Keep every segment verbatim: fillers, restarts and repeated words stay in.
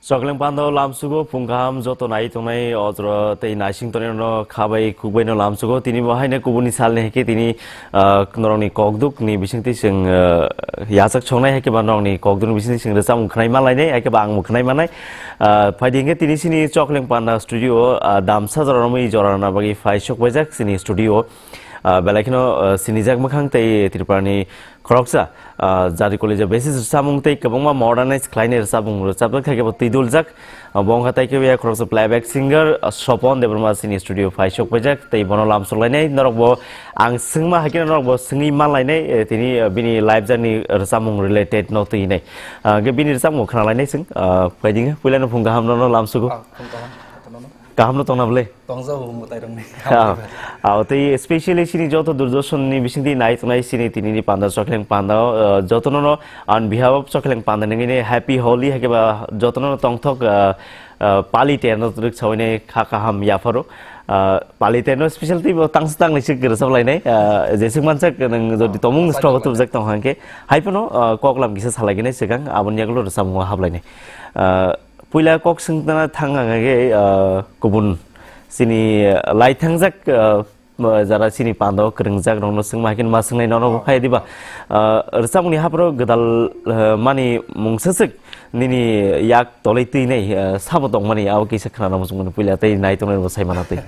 Chokleng panda o lamsugo, phung kaham joto nai tongnai ojro tei naising tongnai no khabai khukbai no lamsugo. Tini bo haino kubuni salni hai khe tini, ah, norokni kokduk ni bisingtwi chwng, ah, yachak songnai, hai khe ba norokni kokduk ni bisingtwi chwng rwchapmung khwnai manlainai, hai khe ba ang bo khwnai mannai. Ah, phaidi hwnkhe tini chini Chokleng panda studio o, ah, damsa jora romwi jora rwna bagwi phai sok paijak chini studio o. Ah, belai kheno, ah, sinijak mwkhang tei Tripura ni khoroksa, ah, jari kolija basis rwchapmung tei kwbangma modernize khlainai rwchapmung rwchapjak, hai khe bo twi duljak. Ah, bo wngkha tai khe bo ya khoroksa playback singer, ah, Sopon Debbarma chini studio phai sok paijak tei bono lamsok lainai. Norok bo ang swngma hai kheno norok bo swngwi manlainai, eh, tini, ah, bini live journey rwchapmung related no twi nai. Ah, hwnkhe bini rwchapmung khna lainai chwng, ah, phaidi hwnkhe puila no phung kaham no, no lamsugo. Ah, phung kaham, kaham no tongna bwle? Tongjago mwtai rokni. Ah, ah, tei especially chini joto Doordarshan ni bisingtwi nai tongnai chini tini ni panda Chokleng panda o, ah, joto no no on behalf of Chokleng panda nini happy Holi hai khe ba joto no no tongthok, ah, ah, pali terno rwk sawi nai kha kaham yapharo. Ah, pali terno special tei bo tangsa tangnai se rwchap lainai, ah, jeswk mansak nwng jodi tomung strogo tubjak tong hang khe hai phano, ah, koklam kisa salai gini swkang aboni yagulo rwchapmung o hap lainai. Ah, Puila kok swngna thang ang khe, ah, kubun chini, ah, lai thangjak, ah, jara chini panda o kwrwngjak rokno swngma hai khe ma swngnai nono bo phai diba? Ah, rwchapmungni hapharo gwdal, ah, mani mungsaswk nini yak tolwi twinai, ah, sabo tongmani abo kisa khwnana muchungmani puila tei nai tongnai bo sai mana twi.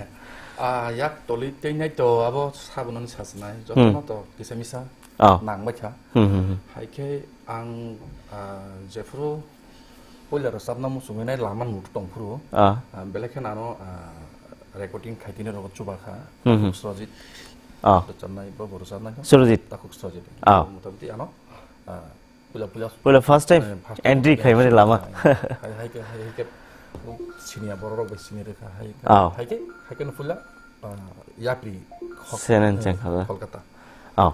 Ah, yak tolwi twinai to abo sabo nani sachinai, hmm, jotono to kisa misa, ah, nang bai kha. Hmm, hmm, hmm. Hai khe ang, ah, jephuru puila rwchapna muchungwi nai lama nutu tong phuru, ah, ah, belai khe nano, ah, recording khaitini rogo chuba kha, hmm, hmm, Takhuk Srojit, ah, rwchapnai, bo bo rwchapnai kha. Srojit. Takhuk Srojit. Ah. Motamoti ano, ah, puila, puila, puila first time, eh, first time entry khaimani lama. Hai, hai khe, hai, hai khe, siniya borok rok bai sini rwkha, hai khe, ah, hai khe, hai khe no puila, ah, yapri Kol-, Senen eh, chengkha da. Kolkata. Oh.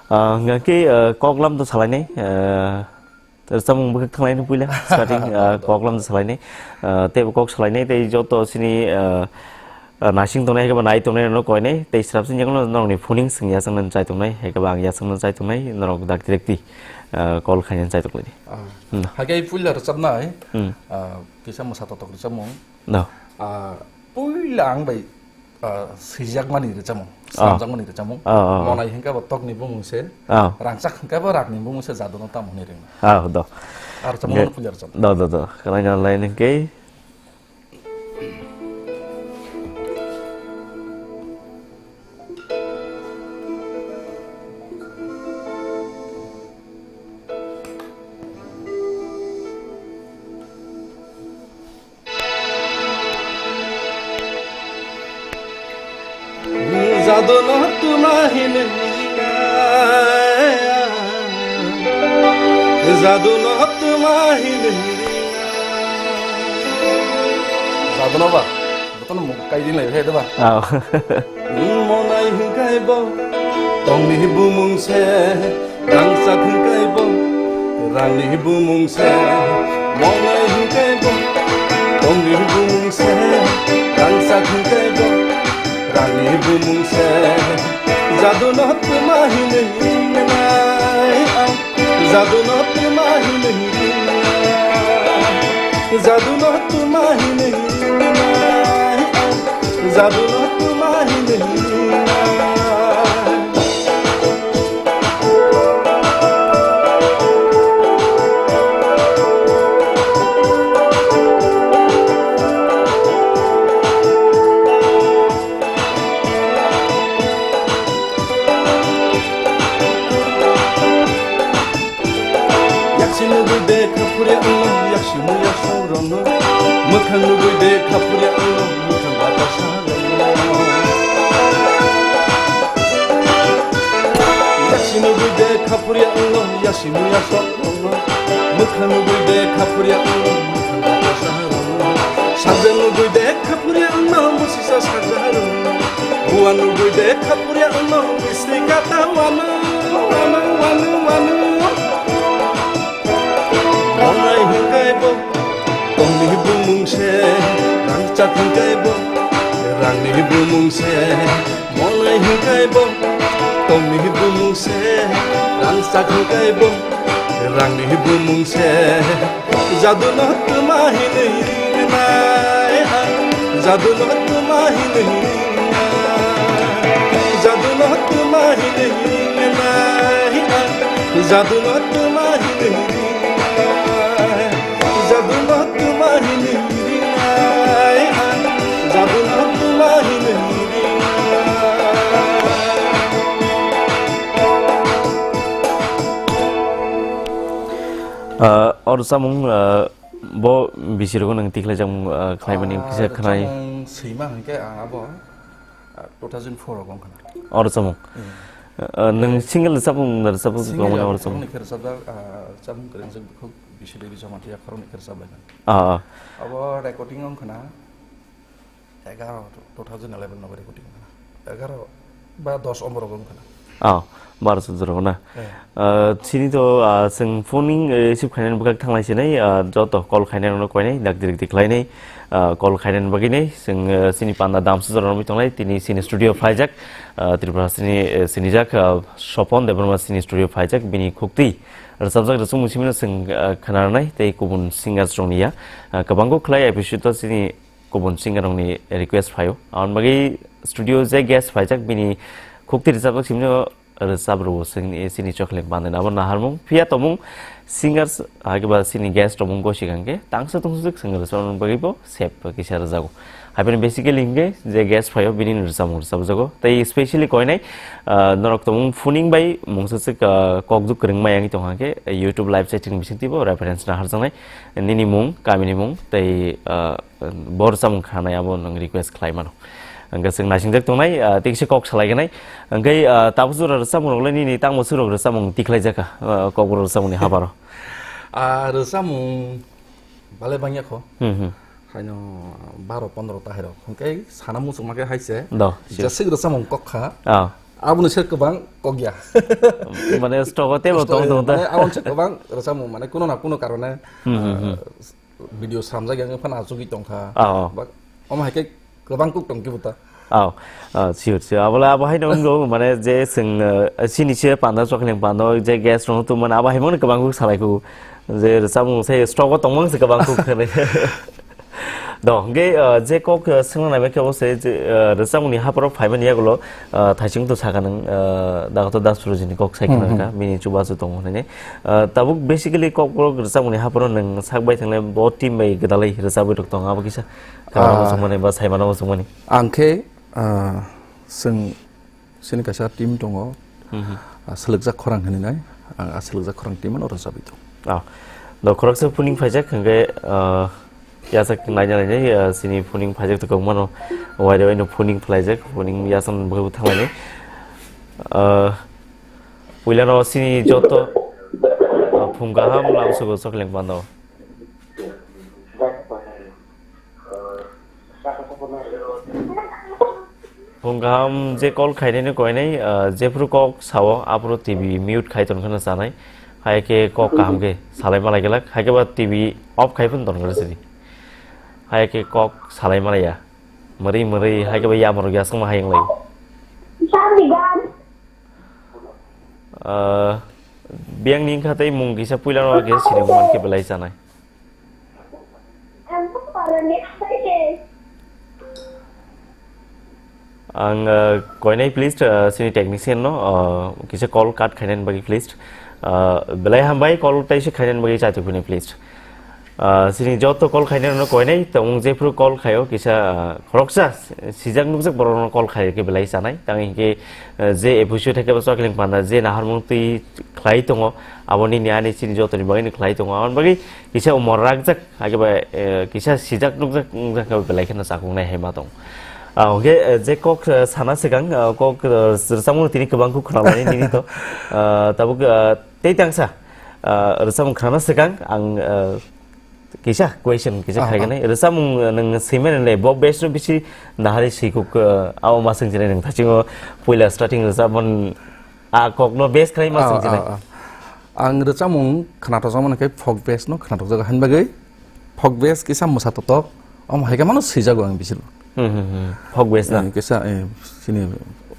Ah, hwnkhe, ah, koklam to salainai, ah, rwchapmung bwkhak thanglaini puila, starting, ah, koklam to salainai, ah, teibo kok salainai, tei joto chini, ah, ah, naising tongnai, hai khe bo nai tongnai rokno koinai, tei srapsini yakulo norokni phoning chwng yachakna chai tongnai, hai khe bo ang yachakna chai tongnai, norok dak direct twi, ah, call khaina chai tonglai di. Ah. Hmm. Hai khe puila rwchapnai, hmm, ah, kisa mwsa totok rwchapmung. No. Ah, puila ang bai, ah, swijakmani rwchapmung, ah, swnamjakmani rwchapmung. Ah, ah, ah. Monai hwnkhe bo tokni bumung se, ah, rangchak hwnkhe bo rakni bumung se, jaduna tamo hwnwi ringna. Ah, do. Ar rwchapmung. Ge-, no puila rwchapmung. Do, do, do. Kalaina line hwnkhe. Jaduna tuma hini ringa, jaduna tuma hini ringa. Jaduna ba, botono muk kai din lai hai da ba. Aw. Monai hwnkhe bo, tongni bumung se. Rangchak hwnkhe bo rangni bumung se, monai hwnkhe bo tongni bumung se, rangchak hwnkhe bo rangni bumung se. Jaduna tuma hini ringnai ang, jaduna tuma hini ringnai, jaduna tuma hini ringnai ang, jaduna tuma hini ringnai. Yaksi nugui de khaphuria wngno, yaksi muya songrokno. Mwkhang nugui de khaphuria wngno, mwkhang bata saharokno. Yaksi nugui de khaphuria wngno, yaksi muya songrokno. Mwkhang nugui de khaphuria wngno, mwkhang bata saharokno. Sajak nugui de khaphuria wngno, musisa sajarokno. Bua nugui de khaphuria wngno, misti kata wano, wano, wano, wano. Mungse, rangchak hwnkhe bo, rangni bumung se, monai hwnkhe bo, tongni bumung se, rangchak hwnkhe bo, rangni bumung se. Jadu no tuma hinwi ringnai ang, jadu no tuma hinwi ringnai, jadu no tuma hinwi ringnai ang, jadu no tuma hinwi ringnai. Jadu no tuma hinwi ringnai ang, jadu no tuma hinwi ringnai. Ah, oro samung, ah, bo bisirgo nang tikhlai jang, ah, khlaimani Ah, kisa khnai. Samung swima hwnkhe ang abo, ah, two thousand four rogo wngkha na. Oro samung. Hmm. Ah, nang single samung, samung Single kwmani oro samung. Khoroknwi khe rwchapjak, ah, chamung kwrwngjak khuk Bisi Devi Jamatia khoroknwi khe rwchap lainani. Ah, ah. Abo recording wngkha na egaroh, two thousand eleven no recording wngkha na. Egaroh ba dos omor wngkha na. Ah, baro sojoro na. Eh. Ah, chini to, ah, chwng phoning, eh, receive khainani bwkhak thanglai sinai, ah, joto call khainai rokno koinai, dak direct khlainai, ah, call khainani bagwi nai, chwng, eh, chini panda dam sojoro romwi tongnai, tini chini studio phaijak, ah, Tripura chini, eh, sinijak, ah, Sopon Debbarma chini studio phaijak, bini khukti rwchapjak rwchapmung simi no chwng, ah, khwnarnai tei kubun singers rokni ya, ah, kwbangkuk khlai episode o chini kubun singer rokni request phaio. Aboni bagwi studio je guest phaijak bini khukti rwchapjak simi no rwchap rwo chwngni chini Chokling Pandani abo naharmung. Phiya tongmung singers haiba chini guest rokmung gosi hwnkhe tangsa tungsujak chwng rwchapna bagwi bo sep kisa rwjago. Haibani basically hwnkhe je guest phaio bini rwchapmung rwchapjago. Tei specially koinai, ah, norok tongmung phoning bai mungsa swk, ah, kokduk kwrwngma yangwi tongkha khe YouTube live chatting bisingtwi bo reference naharjaknai nini mung, kamini mung tei, ah, bo rwchapmung khanai abo nwng request khlai mano. Hwnkhe chwng naisingjak tongnai, ah, tei kisa kok salai gwnai. Hwnkhe, ah, tabuk jora rwchapmung rok le nini tangbo swk rok rwchapmung tikhlai jakha, ah, kokborok rwchapmungni habaro. Ah, rwchapmung Bale bangya kho. Hmm, hmm. Haino baro pondro ta hairok. Hwnkhe sana muchungma khe hai se. Do, sure. Jesik rwchapmung kok kha. Ah. Aboni se kwbang kok ya. Mane stock o tebo tong tong ta. Mane aboni se kwbang rwchapmung mane kuno na kuno karone, Hmm, hmm, ah, hmm. video samjak yang phano achugwi tong kha. Ah, oh. Ba, omo hai khe kwbang kuk tong kibo ta. Aw, ah, sure, sure. Abole abo haino wngkha, mane, je chwng, eh, chini se panda, Chokling Panda, je guest rok tongmani, abo haimano kwbang kuk salai kuk. Je rwchapmung se stock o tongmani se kwbang kuk khe. Do, hwnkhe, eh, je kok, eh, swngna nai khe bo se, je, eh, rwchapmungni hapharo phaimani yagulo, eh, thaising to sakha nwng, eh, Dagato Das Purujini kok sai Hmm, khna hmm. kha, bini chubachu tongo hwnwi. Eh, tabuk basically kok borok rwchapmungni hapharo nwng sak bai thangle bo team bai gwdalwi rwchapwi rok tongo, abo kisa. Khna Ah. muchungmani ba saimano muchungmani. Ang khe, ah, chwng chini kaisa team tongo, Mhm. ah, Swlwkjak Khorang hinwi nai. Ang a Swlwkjak Khorang team no rwchapwi tongo. Ah, do khoroksa phoning phaijak hwnkhe, ah, yachak naina nainai, ah, chini phoning phaijak to kwbangmano waida waino phoning phlaijak, phoning yachak bwkhakbo thanglainai. Ah, puilano chini joto, ah, phung kaham lamsogo Chokling Panda. Phung kaham je call khainai no koinai, ah, jephru kok sao, aphuru T V mute khai ton kheno chanai. Hai khe kok kaham khe salai malai glak, hai khe ba T V off khai phano ton kheno sidi. Hai khe kok salai malai ya. Mwrwi mwrwi hai khe ba yamrok yasakma hai wnglai. Ah, biyang ni wngkha tei mung kisa puila no khe sini man khe belai chanai. Ang, uh, koinai please, uh, sini technician no, uh, kisa call cut khainani bagwi please. Uh, belai hambai call taisi khainani bagwi chaitok phini please. Uh, sini joto call khainani no koinai tongmung jephru call khaio kisa, uh, khoroksa sijak nukjak borok no call khaio khe belai chanai. Tang hinkhe, uh, je episode hai khe bo Chokling Panda je naharmung twi khlai tongo, abo nini ani chini jotoni bagwi no khlai tongo. Aboni bagwi kisa umor rakjak, hai khe ba, eh, kisa sijak nukjak, nukjak khe belai kheno chakung nai hai ma tong. Ah, hwnkhe, eh, je kok, eh, sana swkang, ah, kok, eh, rwchapmung tini kwbang khe khwnamani nini to. Ah, tabuk, ah, tei tangsa, ah, rwchapmung khwnana swkang ang, ah, kisa question kisa Ah, khai ah. gwnai. Rwchapmung, eh, nwng swimani le bo best no bisi nahari swikuk, eh, abo ma swngchinai nwng thachingo puila starting rwchapmung a kok no best khlai ma Ah, swngchinai. ah, ah. Ang rwchapmung khwnathokjakmani khe folk best no khwnathokjago, haini bagwi Folk base kisa mwsa totok, omo hai khe mano swijago ang bisil. Hmm, hmm, hmm. Folk base na? Eh, kisa, eh, sini,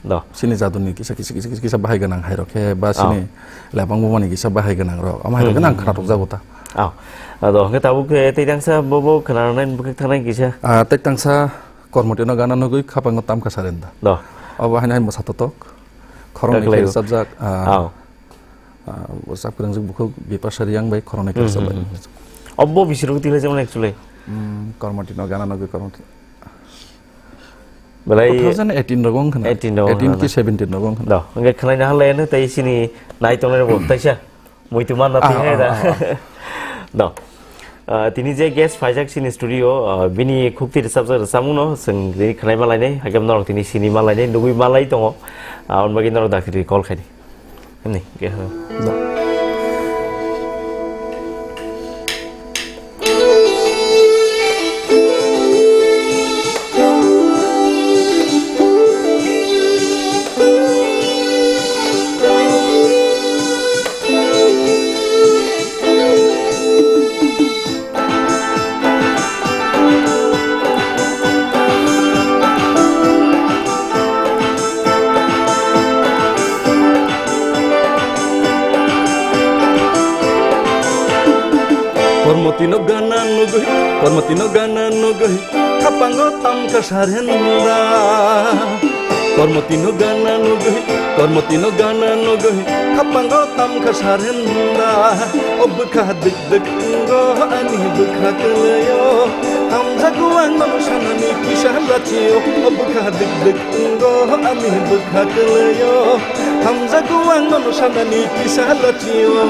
Do. Sini jaduni kisa, kisa, kisa, kisa, kisa bahai gwnang hai rok khe, ba Oh. sini labang bumani kisa bahai gwnang rok. Omo hai rok Hmm, khe nang hmm, khna hmm. tokjago ta. Oh. Ado, hwnkhe tabuk, eh, tei tangsa bo, bo khna nai bwkhak thangnai kisa. Ah, tei tangsa Kormoti no gana nugwi khapango tamkha sarenda. Do. Obo haino hai mwsa totok. Khoroknwi Kaklai khe o. rwchapjak, ah, Oh. ah, rwchap kwrwngjak bukhuk Bipasha Riyang bai khoroknwi khe Hmm, rwchapjak. hmm, hmm. Obo bisirok tila jemon actually. Hmm, Kormoti no gana nugwi Kormoti. Belai two thousand eighteen rogo wng khna. Eighteen rogo wng eighteen khna ki na? seventeen rogo wng khna. Do, hwnkhe khwlaina halai ano tei sini nai tongnai rokbo taisa muitu manna Ah, twi hai ah, da. ah, ah. Do. Ah, tini je guest phaijak sini studio, ah, bini khukti rwchapjak rwchapmungno chwng tini khwlaima lainai, hakhe norok tini sini ma lainai, nugwi ma lai tongo. Ah, aboni bagwi norok dakti call khaidi. Himni, khe ho. Da. Kormoti no gana nugwi, Kormoti no gana nugwi, khapango tamkha sarenda. Kormoti no gana nugwi, Kormoti no gana nugwi, khapango tamkha sarenda. O bwkha dik dik wngo ani bwkha kwlwio, hamjago ang nono sanani kisa lachio. O bwkha dik dik wngo ani bwkha kwlwio, hamjago ang nono sanani kisa lachio.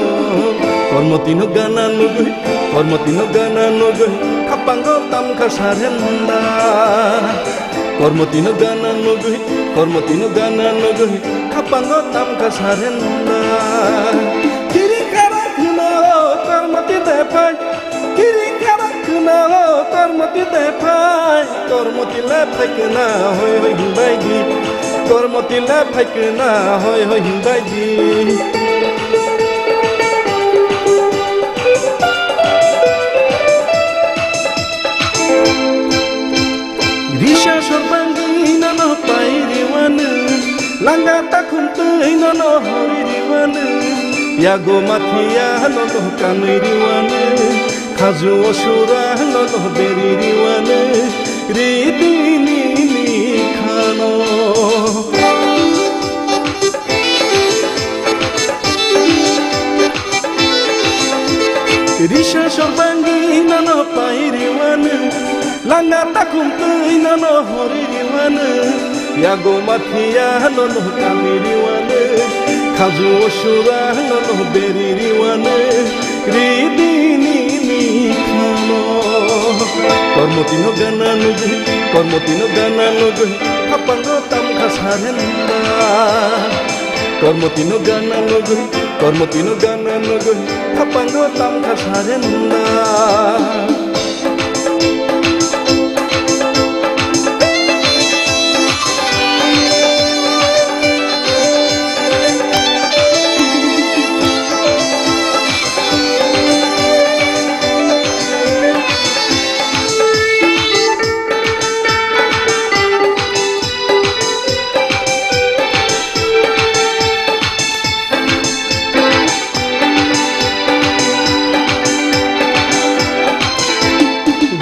Kormoti no gana nugwi, Kormoti no gana nugwi, khapango tamkha sarenda. Kormoti no gana nugwi, Kormoti no gana nugwi, khapango tamkha sarenda. Kiri kara khna o Kormoti de phai, kiri kara khna o Kormoti de phai, Kormoti le phai khna hoi hoi himbai di, Kormoti le phai khna hoi hoi himbai di. Risa sorbangwi nono pairiwano, langa takhum twi nono hoririwano, yago mathiya nono kanwiriwano, khaju o sura nono beririwano, ridini khano. Risa sorbangwi nono pairiwano, langa takhum twi nono hoririwano, yago mathiya nono kaniriwano, khaju o sura nono beririwano, ridini khano. Kormoti no gana nugwi, Kormoti no gana nugwi, khapango tamkha sarenda. Kormoti no gana nugwi, Kormoti no gana nugwi, khapango tamkha sarenda.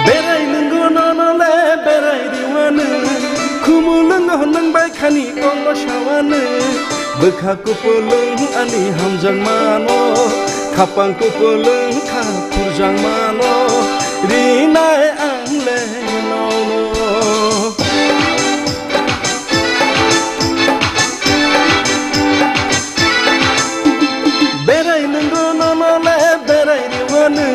Berai nungo nono le berai riwano, khumulwngo nwng bai khani kongno sawano, bwkha kupulwng ani hamjakmano, khapang kupulwng kha khurjakmano, rinai ang le nono. Berai nungo nono le berai riwano,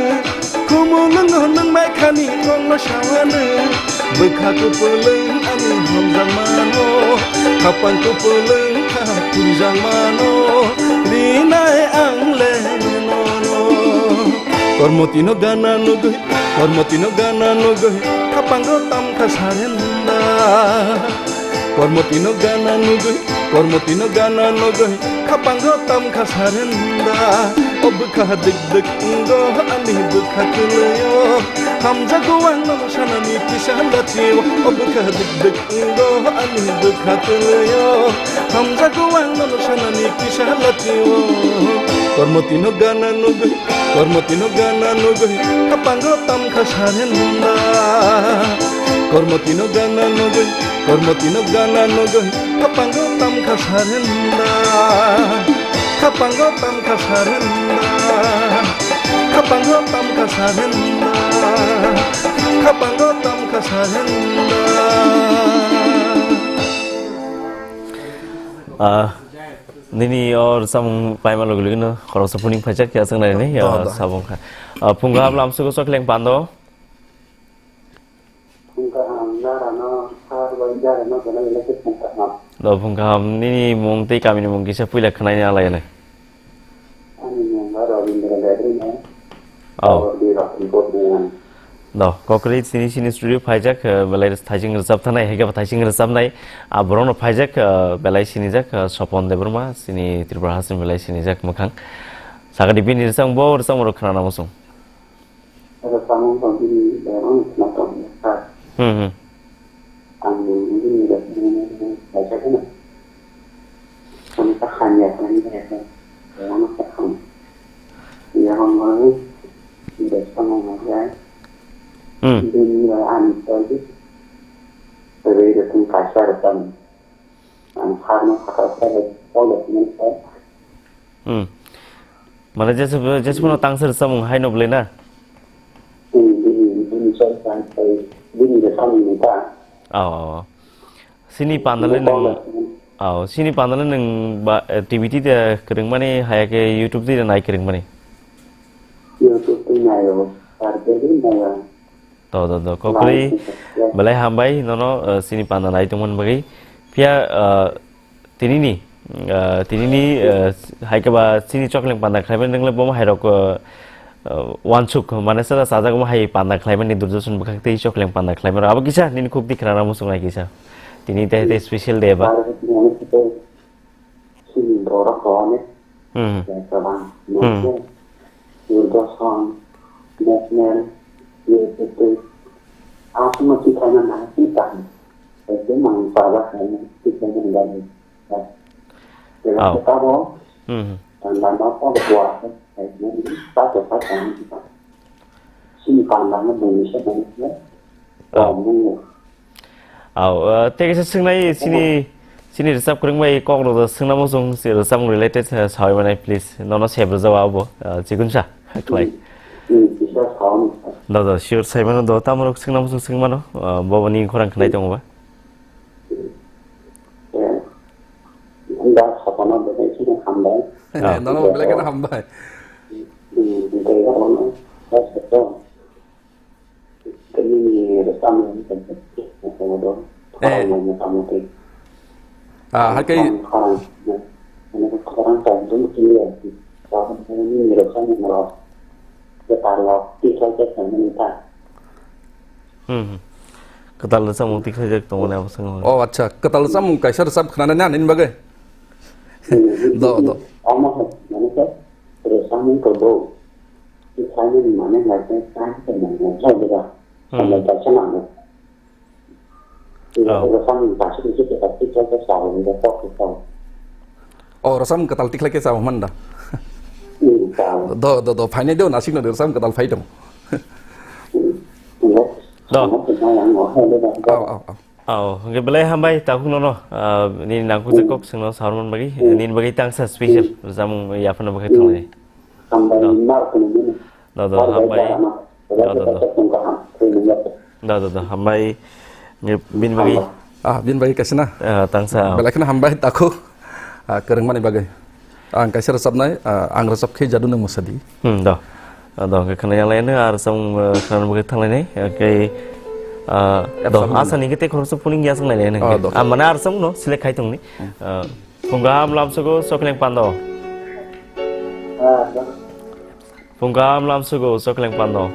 khumulwngo nwng bai khani kongno sawano, bwkha kupulwng ani hamjakmano, khapang kupulwng kha khurjakmano, rinai ang le nono. Kormoti no gana nugwi, Kormoti no gana nugwi, khapango tamkha sarenda. Kormoti no gana nugwi, Kormotino gana nogoi, khapango tamkha sarenda. O bwkha dik dik wnggo, ani bwkha kwlwio. Hamjago ang nono sanani kisa lachio. O bwkha dik dik wnggo, ani bwkha kwlwio. Hamjago ang nono sanani kisa lachio. Kormotino gana nogoi, Kormotino gana nogoi, khapango tamkha sarenda. Kormotino gana nogoi, Kormotino gana nogoi, khapango tamkha sarenda. Khapango tamkha sarenda. Khapango tamkha sarenda. Khapango tamkha sarenda. Ah, nini or samung paima logi logi no, khoroksa puning phaijak ya, swngnai ni, ah, sabung kha. Ah, phung kaham lamsugo chokleng pando. Phung kaham, narano, sar bai narano, gana gana khe phung kaham. Do phung kaham, nini mung tei kamini mung kisa puila khwnai ni alai nai. Ani mung ba Rabindra Debri ne. Oh. Abo di rok report ne. Do, kokri sini sini studio phaijak, eh, belai thaising rwchap thanai, hai khe thaising rwchapnai, ah, borokno phaijak, eh, belai sinijak, eh, Sopon Debbarma, sini Tripura Hasing belai sinijak mwkhang. Sakadi bini rwchapbo, rwchapmorok khwnana muchung. Rwchapmung tong bini, eh, ang khna tong, sir. Hmm, hmm. Ang bini rwchapmung kaisa kheno. Ang ta hamya, hamya, hamya. Ang ta ham. Ya, ang bini rwchapmung ya. Hmm. Bini ba ang tong. Rwchapmung kaisa rwchapmung. Ang harno sakha sakha tong, tong. Hmm. Mane jesa, jesa phano tangsa rwchapmung hai no bwlai na? Hmm, bini, bini chai kan, eh, bini rwchapmung ta. Oh, oh, oh. Sini pandale nwng, oh, sini pandale nwng ba, eh, T V twi de kwrwngmani, haya khe YouTube twi de nai kwrwngmani? YouTube twi naio, sir, twi naio. Do, do, do, kokri. Belai hambai, nono, eh, sini panda nai tongmani bagwi. Phiya, eh, tinini, eh, tinini, eh, hai khe ba sini chokleng panda khlaimani nwngle bomo hairok, eh, eh, wansuk, mane sara sajak omo hai panda khlaimani Durjoson bwkhak tei chokleng panda khlaimani. Abo kisa nini khuk di khwnana muchungnai kisa. Tini tei tei special day ba. Chini borok rok ni Hmm. Jaiprabang, Hmm. Durjoson, National, U S P, aswkno twi khaina nang twi kaham. Ekdom ang pajak khaina twi khaina nang bagwi. Au. Tabo, Hmm. Lama tabo buwa, tabo tabo. Chini panda no bini se bini se. Oh. Bini. Au, uh, tei kaisa swngnai chini, chini rwchap kwrwng bai kok rok swngna muchung, si rwchapmung related, uh, sawi mane please. Nono sep rwjak abo, uh, chikun sa khlai. Hmm, hmm, kisa sawi. Do, do, sure sai mano do, tamo rok swngna muchung swng mano, uh, bobo ni khorang khnai tongo ba. Eh, da sapana do, sini hambai. Ah. Nono belai kheno hambai. Hmm, hmm, hmm. Eh. Ah, hai kai. Hmm, hmm. Kwtal rwchapmung tikhlaijak tongmani abo swngmani. Oh, acha, kwtal rwchapmung kaisa rwchap khwnanani ani bagwi. Do, do. Tikhlaimani mane hwnkhe tang tongmani hwnkhe diba. Hmm. Samung kaisa nango. Oh. Samung kaisa khe khe khe khe khe khe khe. Oh, rwchapmung kwtal tikhlai khe chao man da. Hmm, chao. Do, do, do, phainai do, nasikno do, rwchapmung kwtal phai tong. Hmm. Do. Samung kwtal yang mo hai diba. Oh, oh, oh. Au, hwnkhe belai hambai takhuk nono, ah, nini nangkukjak kok swngno saharman bagwi, nini bagwi tangsa special rwchapmung yaphano bagwi thanglainai. Hambai. Do, do, do, hambai. Do, do, do. Do, do, do, hambai. Nge bini bagwi. Ah, bini bagwi kaisa na? Ah, tangsa. Belai kheno hambai takhuk, ah, kwrwngmani bagwi. Ang kaisa rwchapnai, ah, ang rwchap khe Jadu Nwng Mwsadi. Hmm, do. Ah, do, hwnkhe khwnai yang laino, ar samung, ah, khwnani bagwi thanglainai. Hwnkhe, ah, do, asa ni khe tei khoroksa puning ya song lainai hwnkhe. Ah, do. Ah, mane ar samung no select khai tongni. Hmm. Ah, phung kaham lamsugo, chokleng pando. Ah, do. Phung kaham lamsugo, chokleng pando.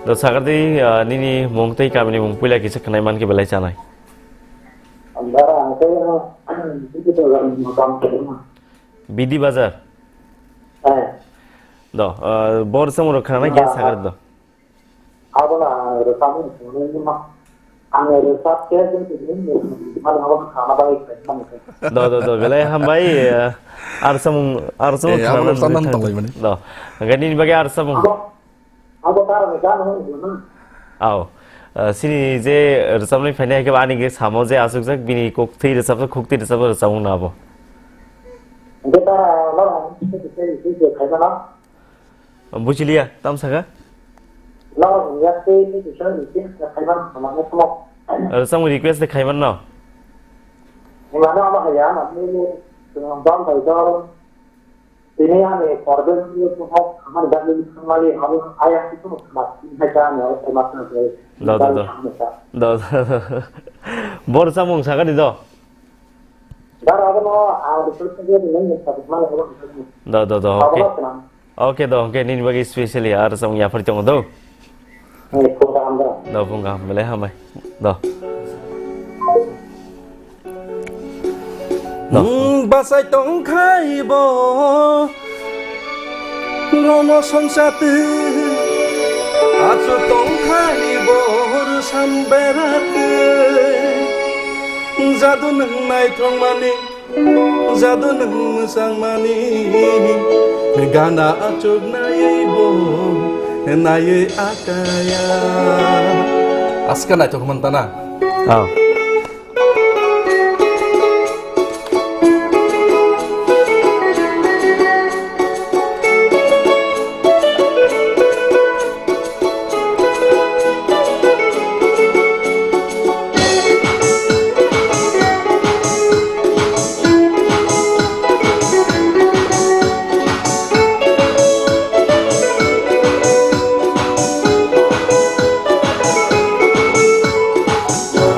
Do, sagardi, ah, nini mung tei kamini mung puila kisa khwnai man khe belai chanai. Bidi Bazar. Do, ah, bor samung rok khana khe sagar do. Abo na rwchapmung, ang rwchap khe, mane abo khana bagwi khaimani. Do, do, do, belai hambai, ah, ar samung, ar samung khana bagwi. Do, gani bagwi ar samung. Abo, abo tara ni gan hwn na. Ao. Ah, sini je rwchapnai phainai khe ani khe samo je asukjak bini kok thwi rwchapjak, khuk thwi rwchapjak rwchapmung na abo. Hwnkhe tara lorong khe khe khe khe khaimana. Buchiliya, tam saka? Lorong ya khe khe khe khe khe khaimana, khaimana khe. Rwchapmung request de khaiman no? Himano abo haya, mani, bam bai dol. Tini ani korben ni hok hamani bagwi thangmani abo ayang kisu khna hai ta ani abo khna khna. Do, do, do. Do, do, do. Bor samung sakani do. Dar abo no ang rwchapmung ni nang ni sabuk mani abo. Do, do, do, okay. Abo no khna. Okay do, okay, nini bagwi specially ar samung yaphar tongo do. Ni program da. Do, phung kaham, belai hambai. Do. Do. Hmm, bachai tongkhai bo rono songsa twi, achuk tongkhai bo rwsam bera twi. Jadu nwng naithokmani, jadu nwng mwchangmani, gana achuk naiwi bo naiwi akaya. Aska naithok man tana. Ah.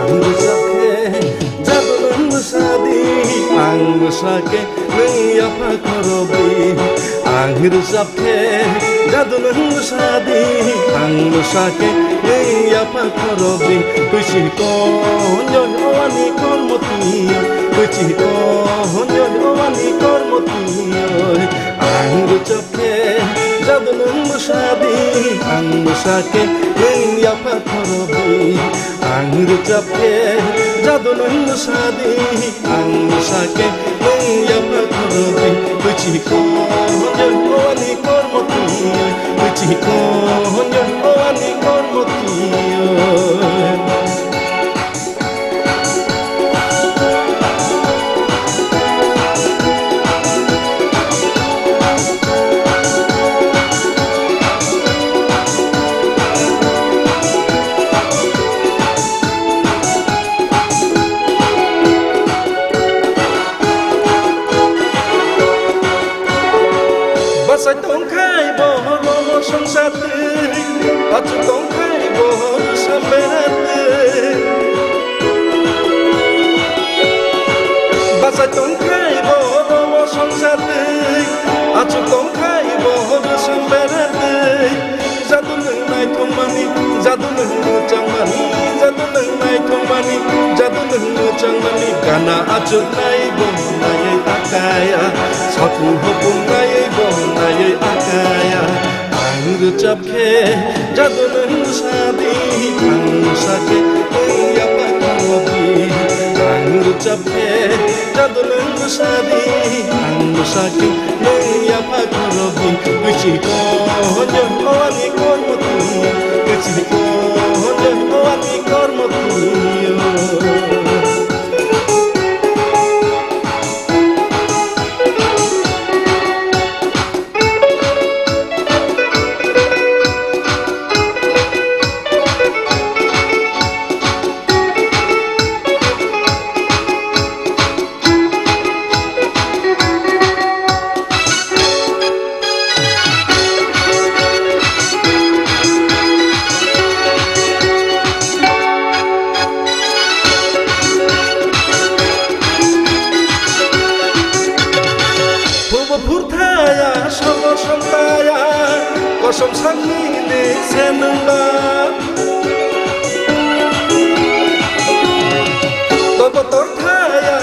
Ang bwsa khe jadonang bwsa di, ang bwsa khe nwng yapha khorokdi. Ang rwchap khe jadonang bwsa di, ang bwsa khe nwng yapha khorokdi. Twi si konjoi o ani kormo twi, twi si konjoi o ani kormo twi. Ang rwchap khe jadonang bwsa di, ang bwsa khe nwng yapha khorokdi. Ang rwchap khe jadonang bwsa di, ang bwsa khe nwng yapha khorokdi. Twi si konjoi o ani kormo twi, twi si konjoi o ani kormo twi. Bachai tongkhai bo rono songsa twi, achuk tongkhai bo rwsam bera twi. Bachai tongkhai bo rono songsa twi, achuk tongkhai bo rwsam bera twi. Jadu nwng naithokmani, jadu nwng mwchangmani, jadu nwng naithokmani, jadu nwng mwchangmani. Gana achuk nai bo naiwi akaya, satung hopung naiwi bo naiwi akaya. Ang rwchap khe jadu nwng sa di, ang sa khe nwng yapha khorokdi. Ang rwchap khe jadu nwng sa di, ang sa khe nwng yapha khorokdi. Twi si konjoi o ani kormo twi, twi si konjoi o ani kormo twi. Phubo phurthaya, sobo somtaya, kosom sakni ni se nwngba. Tobo torthaya,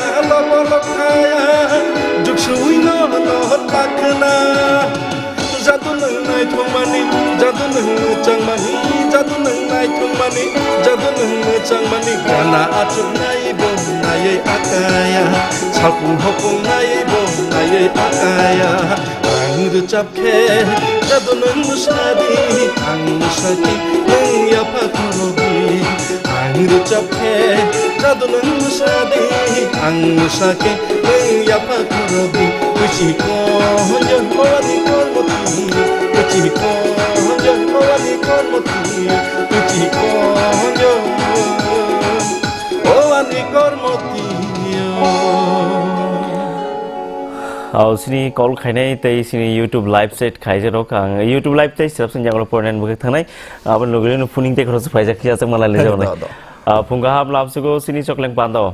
Jadu nwng mwchangmani gana achuknai bo naiwi akaya, salpung hopung nai bo naiwi akaya. Ang rwchap khe jadu nwng mwsadi, ang mwsa khe nwng yapha khorobi. Ang rwchap khe jadu nwng mwsadi, ang mwsa khe nwng yapha khorobi. Kuchi ko honjo howani kormoti, kuchi ko honjo howani kormoti. Kuchi konjo, o ani kormo tiyo. Aw, sini call khainai tei sini YouTube live chat khaijak rok. Ang YouTube live tei sirap sini jangolo pornen bwkhe thangnai. Aboni logi logi phuning tei khoroksa phaijak khiya chak malai le jabonai. Do, do. Ah, phung kaham lamsugo sini chokleng pando.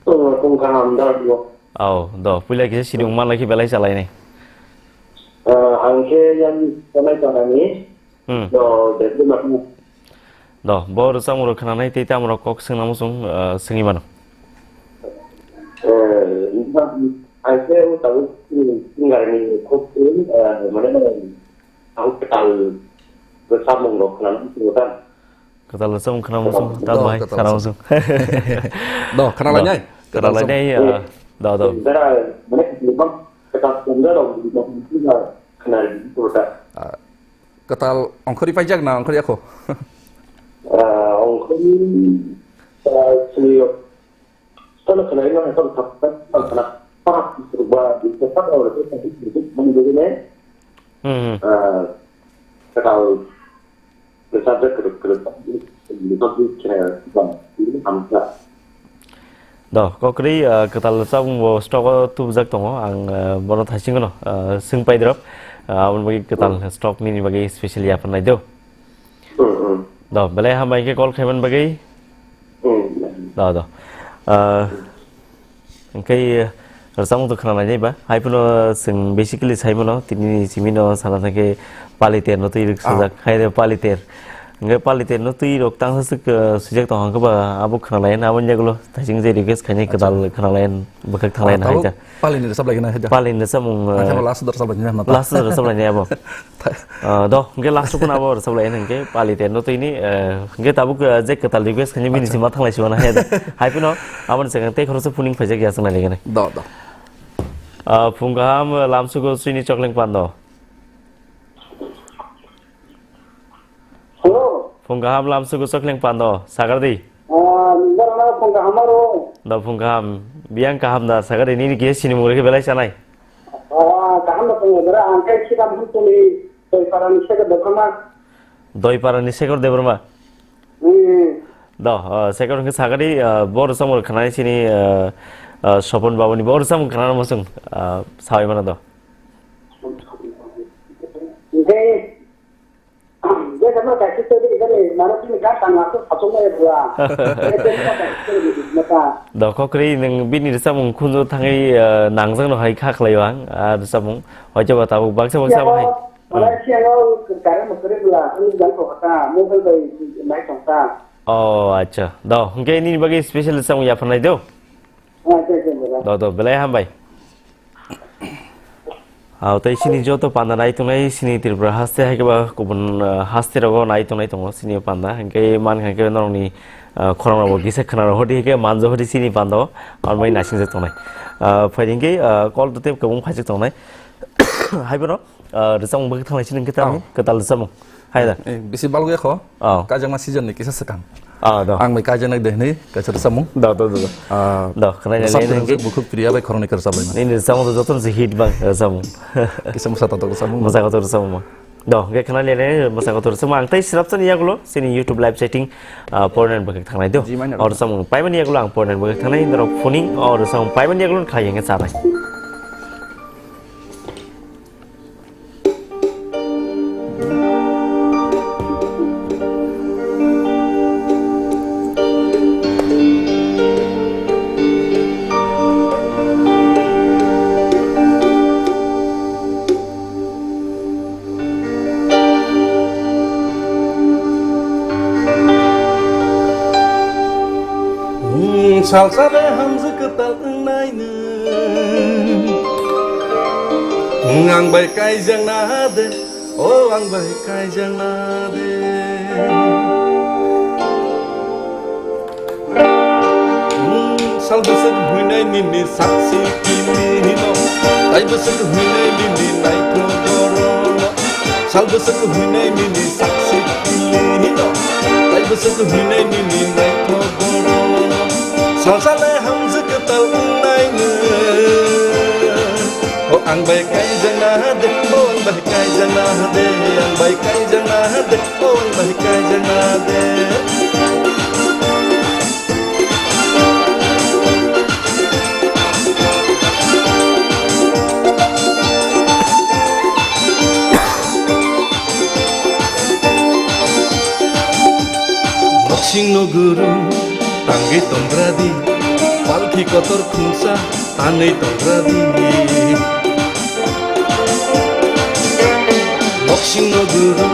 Oh, phung kaham da, do. Aw, do. Puila kisa sini wngman lai khe belai chalainai. Ah, ang khe yang sanai tanani. Hmm. Do, de, de, ma, do, bo rwchapmung rok khwnanai tei tamo rok kok swngna muchung, ah, swngwi mano. Eh, ang khe o tabuk, hmm, singer ni kok, eh, mane, ang kwtal rwchapmung rok khwnanai muchung ta. Kwtal rwchapmung khwnanai muchung, ta do, bai, kwtal khwnanai rwchap- muchung. Do, khwnanai nai. Do, khwnanai nai, ah, do, do. Dara, mane, kwtal songda rok, khwnanai muchung ta. Ah, Kwtal ongkhorwi paijak na ongkhorwi yakho? Ah, ongkhorwi, ah, sini, kono khwnai ma, kono thap, thap, thap, thap, thap, ba, bisa thap, oro, thap, thap, thap, thap, thap, thap, Hmm. Ah, kwtal, kwtal, kwtal, kwtal, kwtal, kwtal, kwtal, hamsa. Do, kokri, ah, kwtal rwchapmung bo stock o tubujak tongo. Ang, ah, bono thaisingo no, ah, swng pai drop. Ah, aboni bagwi kwtal stock nini bagwi special yapharnai do. Hmm, hmm. Do, belai hambai khe call khaimani bagwi. Hmm. Do, do. Ah, hwnkhe, ah, rwchapmung to khwnalainai ba. Hai phano chwng basically sai mano, tini simi no sana thangkhe Paliter no twi rwk Ah. sajak. Hai de Paliter. Hwnkhe Paliter no twi rok tangsa swk, ah, swijak tong hwnkhe ba abo khwnalai na aboni yagulo thaising je request khainai Acha. Kwtal khwnalai bwkhak thanglai Ah, na tabuk haida. Palini rwchap lai na haida. Palini rwchapmung, ah, Naikhe last dor rwchap lai na mata. Last dor rwchap lai na abo. Tha- Ah, do, hwnkhe last kun abo rwchap lai hwnkhe Paliter no twi ni, ah, hwnkhe tabuk, ah, je kwtal request khainai bini Acha. sima thanglai siwana haida. Hai phano aboni swkang tei khoroksa phuning phaijak ya chwng nai legene. Do, do. Ah, phung kaham, ah, lamsugo chini chokleng pando. Hello. Phung kaham lamsugo chokleng pando, sagardi. Ah, nini borok no phung kaham aro. Do phung kaham, biyang kaham da, sagardi nini kisa sinimung rikhe belai chanai. Ah, kaham da phung bera, ang kai Sriram Huntuli, Doipara ni Sekar Debbarma. Doipara ni Sekar Debbarma. Hmm. Do, ah, Sekar hwnkhe sagardi, ah, bo rwchapmung khwnai sini, ah, ah, Sopon Babu ni bo rwchapmung khwnai muchung, ah, sawi mano do. Hwnkhe, je, je, no, kaisa twi, twi, twi, mano, tini ka tang, ako, sachok, no, bua. Mata. Do, kokri, nwng bini rwchapmung khunju thangwi, eh, nangjak no hai kha khlaio ang, ah, rwchapmung. Hoito ba tabuk baksa, baksa Ya, bo hai. Hmm. Malaysia no, kare mo kare bula, ani jang ko kata, mobile bai, nai tong ta. Oh, acha. Do, hwnkhe nini bagwi special rwchapmung yapharnai do. Ah, thank you, brother. Do, do, belai hambai. Ah, tei sini joto panda nai tongnai, sini Tripura haste hai khe ba kubun, ah, haste rogo nai tongnai tongo sini panda. Hwnkhe man kha khe norokni, ah, khorang rogo kisa khwna rok hodi khe manjo hodi sini panda o, armai naising jak tongnai. Ah, phai hwnkhe, ah, call to tep kwbang phaijak tongnai. Hai bono, ah, rwchapmung bagwi thanglai sini hwnkhe tamo, Oh. kwtal rwchapmung. Hai da. Eh, bisi balgwi kho. Oh. Kaijakma season ni kisa swkang. Ah, do. Ang bai kaijaknai de hwnwi kaisa rwchapmung. Do, do, do, do. Ah, Do, khwnai rwchap nai, nai, nai, nai. Bukhuk Priya bai khoroknwi kwrwchap laimani. Nini rwchapmung to jotono se hit bang rwchapmung. Kisa mwsa tatok rwchapmung. Mwsa kotor rwchapmung. Do, hwnkhe khwnai nai, nai, mwsa kotor rwchapmung. Ang tei srapsani yagulo, chini YouTube live chatting, ah, pornen bwkhak thangnai do. G minor. O rwchapmung paimani yagulo ang pornen bwkhak thangnai, norok phuning, o rwchapmung paimani yagulo khlai hwnkhe chanai. Hmm, salsa de hamjwk kwtal wngnai nwng. Ang bai kaijakna de, o ang bai kaijakna de. Nini saksi kili hino, tai bwswk hwnwi nini naithok borokno. Sal bwswk hwnwi nini saksi kili hino, tai bwswk hwnwi nini naithok borokno. Salsa le hamjwk kwtal wngnai nwng. O ang bai kaijakna de, o ang bai kaijakna de, ang bai kaijakna de, o ang bai kaijakna de. Noksing no guru tangwi tongbradi, palki kotor khungsa tanwi tongbradi. Noksing no guru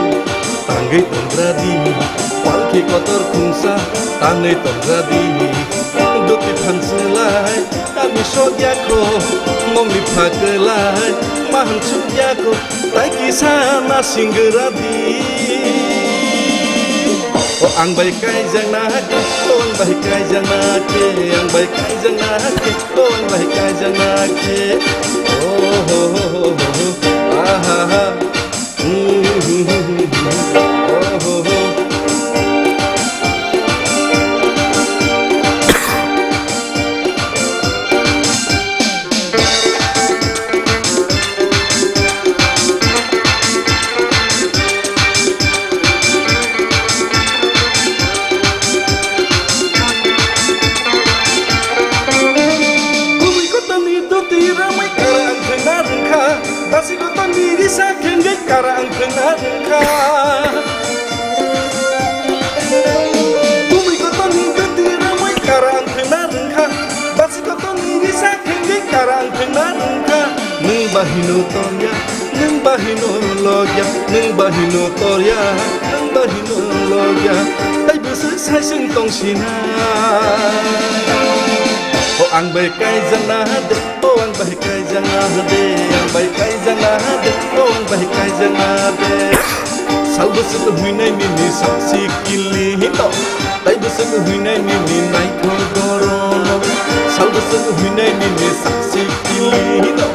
tangwi tongbradi, palki kotor khungsa tanwi tongbradi. Duti phanchwlai kami sokyakho, nongni phakwlai mahan chukyakho, tai kisa nasingwradi. O ang bai kaijakna khe, o ang bai kaijakna khe, ang bai kaijakna khe, o ang bai kaijakna khe. Oh, ho, ho, ho, ho, ho. Ah, ha, ha. Hmm, hmm, hmm, hmm, hmm. Oh, ho, ho. Kubui kotorni doti ramai kara ang thangna rwngkha, basi kotorni risa khengwi kara ang thangna rwngkha. Kubui kotorni doti ramai kara ang thangna rwngkha, basi kotorni risa khengwi kara ang thangna rwngkha. Nwng bahino tongya, nwng bahino logya, nwng bahino torya, nwng bahino logya, tai bwswk saisung tongsina. O ang bai kaijakna de, o ang bai kaijakna de, ang bai kaijakna de, o ang bai kaijakna de. Sal bwswk hwnwi nai nini saksi kili hino, tai bwswk hwnwi nai nini naithok gorono. Sal bwswk hwnwi nai nini saksi kili hino,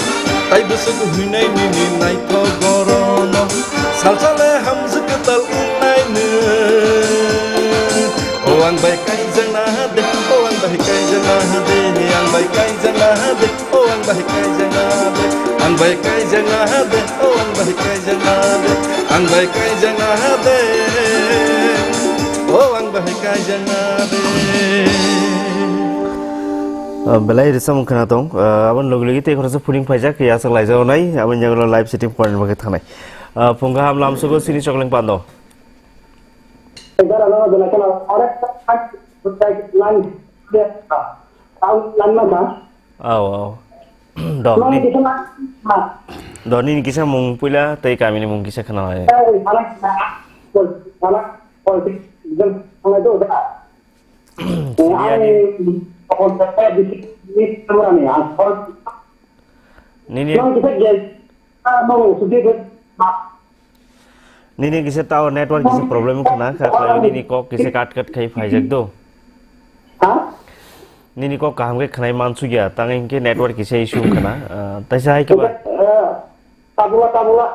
tai bwswk hwnwi nai nini naithok gorono. Salsa le hamjwk kwtal wngnai nwng. O ang bai kaijakna de, o ang bai kaijakna de, ang bai kaijakna de. O ang bai kaijakna de, ang bai kaijakna de, o ang bai kaijakna de, ang bai kaijakna de, o ang bai kaijakna de. Ah, belai rwchapmung khwna tong. Ah, aboni logi logi tei khoroksa phuring phaijak, ya sak laijak nai, aboni yagulo live setting point bagwi thangnai. Ah, phung kaham lamsogo sini Chokleng Pando. Aw, aw. Do, ni, do nini kisa mung puila tei kamini mung kisa khna lai. Siyani. Nini Nini kisa tower network kisa problem khna kha khlai nini kok kisa kat kat khai phaijak do. Ha? Nini kok kaham khe khnai mansukya, tang hinkhe network kisa issue khna, ah, taisa hai khe ba? Tabula, tabula.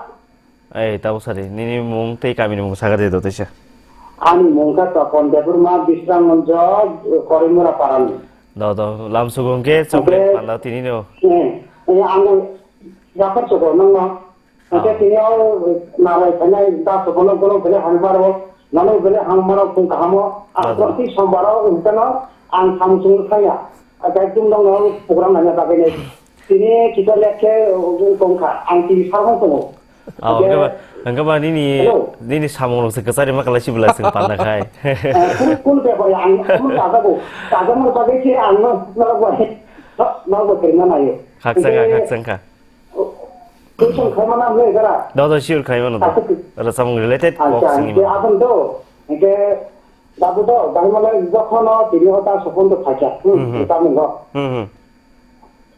Ei, tabo sari, nini mung tei kamini mung saga de do taisa. Ani mung kha Topon Debbarma, Bisramganj, Korimura parani. Do, do, lam sugo hinkhe Chokleng Pando tini no. Eh, eh, ang yapar sugo nang no. Hwnkhe tini o nalai phainai da sobono bono bele hamaro, nano bele hamaro phung kahamo, ang proti sombaro wngkano ang samung sung thangya. Ekdom nokno program naina bagwi nai. Tini kisa late khe wng tongkha, ang T V sarmung tongo. Hwnkhe ba, hwnkhe ba nini, nini samung rok se kwchari ma kalai sibla sing panda khai. Kun, kun bepar ya, ang, ang tajago. Tajamani bagwi khe ang no, no, no, no, no, nayo. Khakchangkha, khakchangkha. Question khaimano ang le jara. Do, do, sure khaimano do. Rwchapmung related kok singimano. Aboni do. Hwnkhe dabu do, bahai male jokhono tini o ta sopondo phaikha. Hmm, hmm. Rwchapmung do. Hmm, hmm.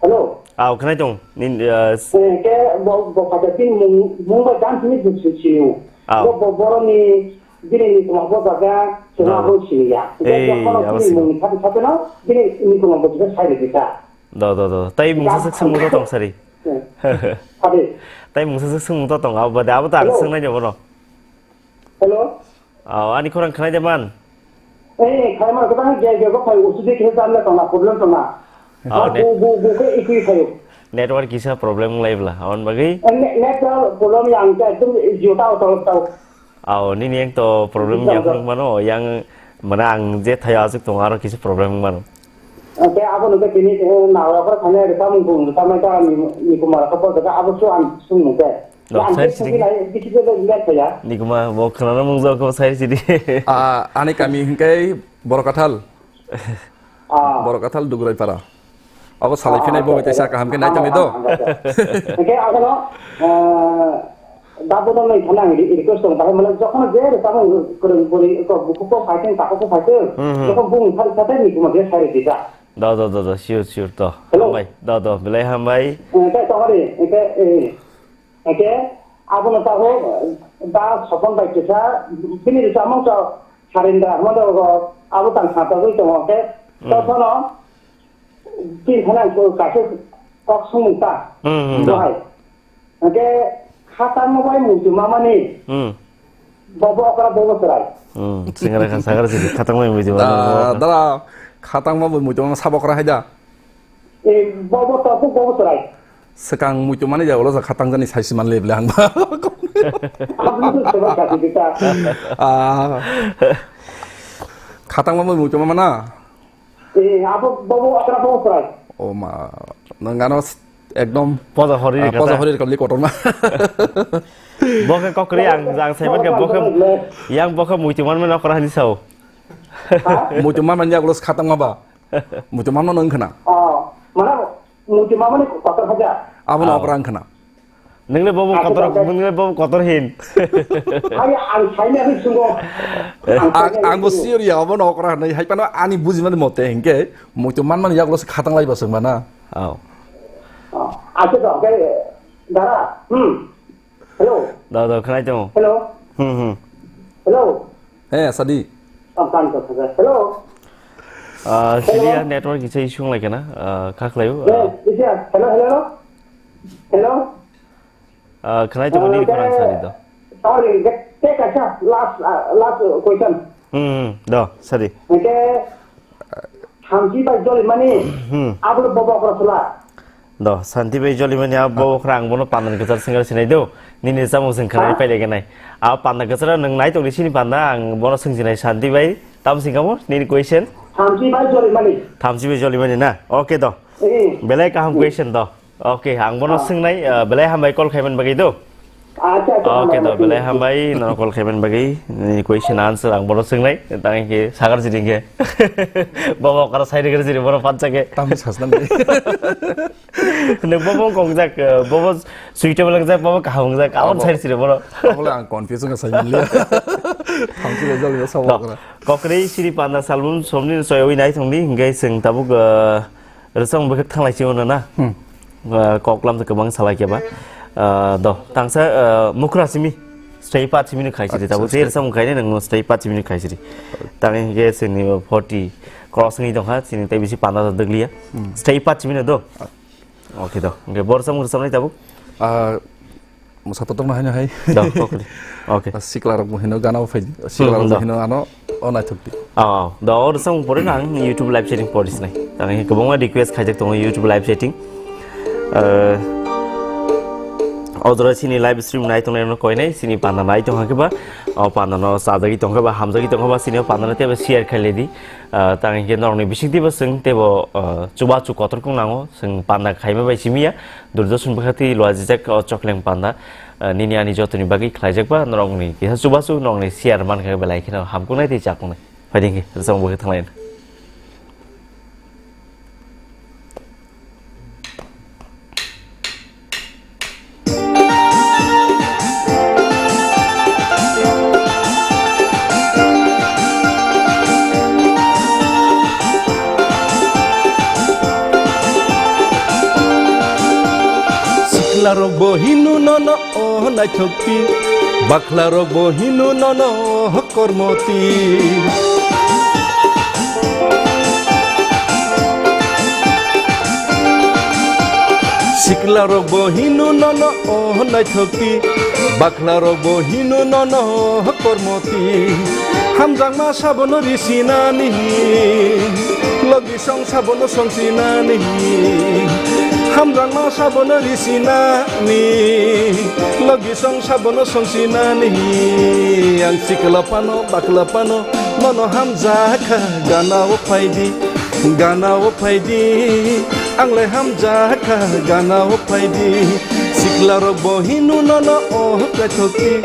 Hello. Aw, khwnai tong. Nin, uh, hwnkhe bo, bo phaikha tini mung, mung bai dan tini jwk sini. Aw. Bo, bo, boroni bini ni tongma bo jaga, chwngno abo siniya. Hwnkhe jokhono tini mung thani thani no, bini ni tongma bo jaga sai rwkha. Do, do, do. Tai mungsa swk swngmung to tong sari. Adi. Tai mungsa swk swngmung to tong, abo bade abo ta ang Hello. Swngnai ni bono. Hello. Oh, ani khorang khnai de man. Eh, khaima ko tang ge ge ko phai usu de ke tam le tong na problem tong na. Oh, net- Bu bu bu ke ikui phayo. Network kisa problem lai bla, on bagi. Eh, ne-, network problem yang ke ekdom jota auto auto. Aw, nini yang to problem ya phung mano, yang mana ang je thaya asuk tong aro kisi problem mano. Oke, abo nungke tini, eh, na ora kora thani ada kamu pun, sama itu orang ni, ni kumar apa kata abo su an sung nungke. No, Yang saya dia sini. Mungkin ada di situ ada lihat saya. Ni kuma bo khana mung jo ko sai sidi. Ah, ani kami hingkai Borokathal. Ah. Borokathal Dugrai Para. Abo salai phinai bo teisa kaham khe nai tongni do. Hingke akheno, eh, da bono nai thana ang request tong, bahai mane jokhon je re tamo kwrwng bwrwi ko buku ko phai teng, tako ko phai teng, Hmm, hmm. Jokhon bung thari thari ni kuma je sai re dita. Da, da, da, da, sure, sure, to. Hello. Hambai, da, da, belai hambai. Eh, tai tongari, hingke, eh, hingke abono tago, eh, da Sopon bai kisa, bini samung to Sarindra, hamo to abo tang sa togwi tongo, hingke, Hmm. To sono, Tin khana ang kaisa kok sumung ta. Hmm, hmm, da. Bohai. Hingke khatang mo bai muitu mamani. Hmm. Bobo okra bobo serai. Hmm, singra khan sagar sidi khatang bai muitu mamani, bobo Da, okra. Dara, khatang ma bai muitu mama sabo okra haida. Eh, bobo topu bobo serai. Sekang muitu mani ja ulo sa khatang jani saisi man leble ang ba. Abni tu sebab kasi kita. Ah. Khatang ma bai muitu mama na. Eh, abo bobo okra bobo serai. O ma, nang ano s-, ekdom, Poda hori ah, poda kata. Hori kali kotorma. Bo khe kokri ang, ang saiman khe bo khe, yang bo khe muitu man man okra hani sao. Ha? Muitu man man ya ulo khatang ma ba. Muitu man man nang khna. Oh, mana muitu mamani kotor haja. Abo na Oh. Okra ang khna. Nungni bobo Aku kotor, tak nungni bobo kotor hin. Hai, ang saini aku sungguh. Ang Ang, saini aku angbo sungguh. Sure ya, abo nokra nai. Hai pano ani bujimani mote hingke, muitu manmani yaklo se khatang lai basuk mana. Oh. Oh, aku tak, okay. Dara, hmm. Hello. Da, da, khnai tongo. Hello. Hmm, hmm. Hello. Eh, Sadi. Oh, kan ko, hello. Ah, Hello. Sidi ya network kisa issue lai kana, ah, kha khlaio, Eh, ah. Isia, hello, hello. Hello. Ah, khnai tongo nini khorang sadi do. Sorry, te, te kaisa last, ah, last, uh, question. Hmm, hmm, do, sadi. Hingke, Santi bai Jolimani, Hmm. Ablo bobo okra sula. Do, Santi bai Jolimani abo bobo okra ang bono panda ni kwchar singar sinai do. Nini samung sing khanai Ha? Paile ganai. A panda kwchar nung nai tongni sini panda ang bono sing sinai Santi bai. Tam sing kamo, nini question? Santi bai Jolimani. Thamchi bai Jolimani na? Okay do. Eh. Belai kaham question do. Okay, ang bono Ah. Swngnai, uh, belai hambai call khaiman bagwi do. Acha, acha, Okay, hambai, to, hambai, belai hambai. Hambai, nono call khaiman bagwi. Ni question answer ang bono swngnai, tang ke sagar jiri ke. Bobo kara sai rikar jiri bono pancha ke. Tam sasnam de. Nek bobo kongjak, uh, bobo suitable jak, bobo kaham jak, awan Abo, sai siri bono. Abo le ang confuse wngkha sai mili. Thamchi le jali sa No. Kokri siri panda salbun somni soyoi nai thongdi, hingke sing tabuk, uh, Rwchapmung bwkhak thanglai si ono na? Hmm. Ah, kok lam kwbang salai khe ba. Ah, do, tangsa, ah, mukra simi. Stay pat simi no khaisiri. Acha, tabuk stay. Rwchapmung khaini nang stay pat simi no khaisiri. Tang hingke sini forty cross ni dong ha, sini tai bisi panda daglia. Hmm. Stay pat simi no do. Ah. Okay do. Hingke bor samung rwchapnai tabuk. Ah, Mwsa totok no haino hai. Da, okay. Okay. Sikla rok bo hino gana bo phai. Sikla rok Hmm, bo da. Hino ano o naithok di. Oh, da, o rwchapmung pore na ang YouTube live setting pore sinai. Ang kwbangma request khaijak tongo YouTube live setting. Eh, o jora sini live stream nai tongnai no koinai, sini panda nai tong hakhe ba, o panda no sajagwi tong khe ba, hamjagwi tong khe ba, sini o panda no tebo share khaile di. Eh, tang hingke norok ni bising tebo sing tebo, eh, chubachu kotor kung nango, sing panda khaima bai simi ya. Durdoshan bwkhati luajijak o chokleng panda, eh, nini ani jotoni bagwi khlaijak ba, norokni kisa chubachu, norokni share mankha belai kheno hamkuknai tei chaknai. Phaidi khe rwchapmung bwkhak thanglai. Siklarok bo hino nono o naithokti, baklarok bo hino nono kormoti. Rok bo hino nono o naithok ti, bakla rok bo hino nono kormo ti. Hamjakma sabono risi nani, logi song sabono songsi nani. Hamjakma sabono risi nani, logi song sabono songsi nani. Ang sikla pano bakla pano nono hamjakha, gana o phaidi, gana o phaidi. Ang le hamjakha, gana o phaidi. Sikla rok bo hino nono o naithok ti,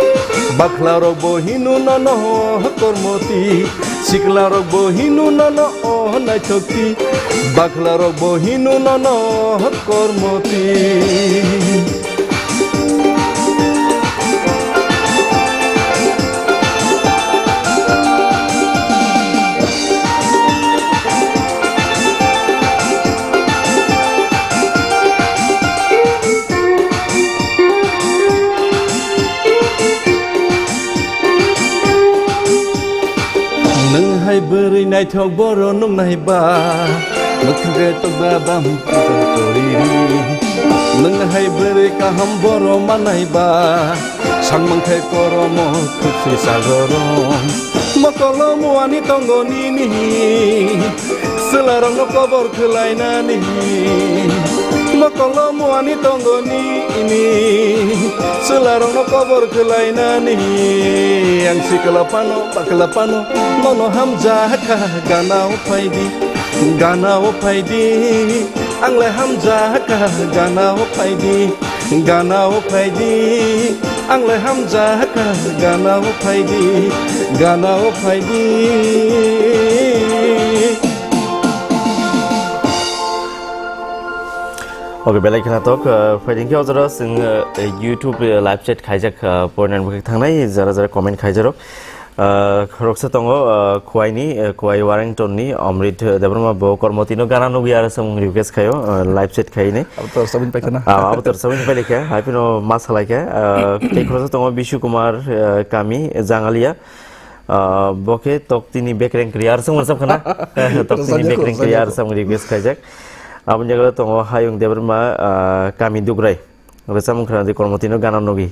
bakla rok bo hino nono kormo ti. Sikla rok bo hino nono o naithok ti, bakla rok bo hino nono kormo ti. Nwng hai bwrwi naithok boro nuknai ba, mwkhwge tokda bam choriri. Nwng hai bwrwi kaham boro manai ba, sangmang khe koromo khwswi sagoro. Mokolo muani tongo nini, chwlarokno kobor khwlainani. Mokolo muani tongo nini, chwlarokno kobor khwlainani. Ang sikla pano bakla pano nono hamjakha, gana o phaidi, gana o phaidi. Ang le hamjakha, gana o phaidi, gana o phaidi. Ang le hamjakha, gana o phaidi, gana o phaidi. Oke, belai khwnathok, uh, phaidi khe o jora chwng, uh, YouTube, uh, live chat khaijak, uh, porinani bwkhak thangnai, jara jara comment khaijarok. Uh, khoroksa tongo, uh, Khowai ni, uh, Khowai Warrington ni Amrit, uh, Debbarma bo Kormoti no gana nugwi aro samung request khaio, uh, live chat khaini. Abo to sabini paikha na? Ah, abo to sabini paikha, hai phano ma salai kha. Uh, tei khoroksa tongo Bishu Kumar, uh, Kami, Jangalia. Uh, bo khe Toktini Bekreng Kriya aro samung rwchap khana. Toktini Rwchapya, Bekreng Kriya aro rwchapya. Samung request khaijak. Aboni jagao tongo Hayung Debbarma, uh, Kami Dugrai. Rwchapmung khna di Kormoti no gana nugwi.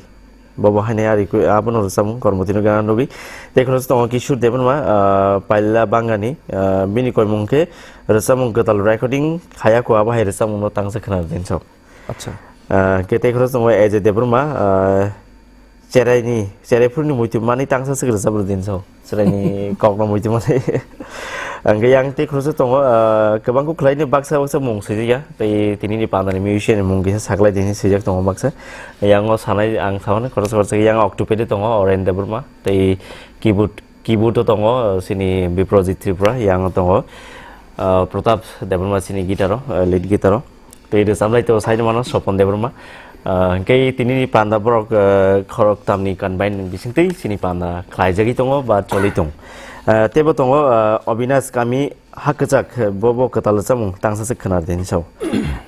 Bobo haino ari kwi abono rwchapmung Kormoti no gana nugwi. Tei khoroksa tongo Kishore Debbarma, ah, Paila Bangani, ah, bini koimung khe rwchapmung kwtal recording khaya kho abo hai rwchapmung no tangsa khna di so. Acha. Ah, khe tei khoroksa tongo Ajay Debbarma, ah, cherai ni, cherai phuru ni muitu mani tangsa swk rwchap rw di so. Chwraini kokno muitu mani. Hwnkhe yang tei khoroksa tongo, ah, kwbang khe khwlaini baksa baksa mung swijak ya. Tei tini ni panda ni musician ni mung kisa saklai di hinwi swijak tongo baksa. Yang o sanai ang samani khoroksa khoroksa yang octopad o tongo Oren Debbarma. Tei keyboard, keyboard o tongo, ah, sini Biprojit Tripura. Yang o tongo, ah, Pratap Debbarma sini guitar o, ah, lead guitar o. Tei rwchapnai to saino mano Sopon Debbarma. Ah, hwnkhe tini ni panda borok, ah, khoroktam ni combine bising tei sini panda khlaijagwi tongo ba choli tongo. Ah, teibo tongo, ah, Obinash Kami Hakwchak, bo bo kwtal rwchapmung tangsa se khwnar de hinwi sao.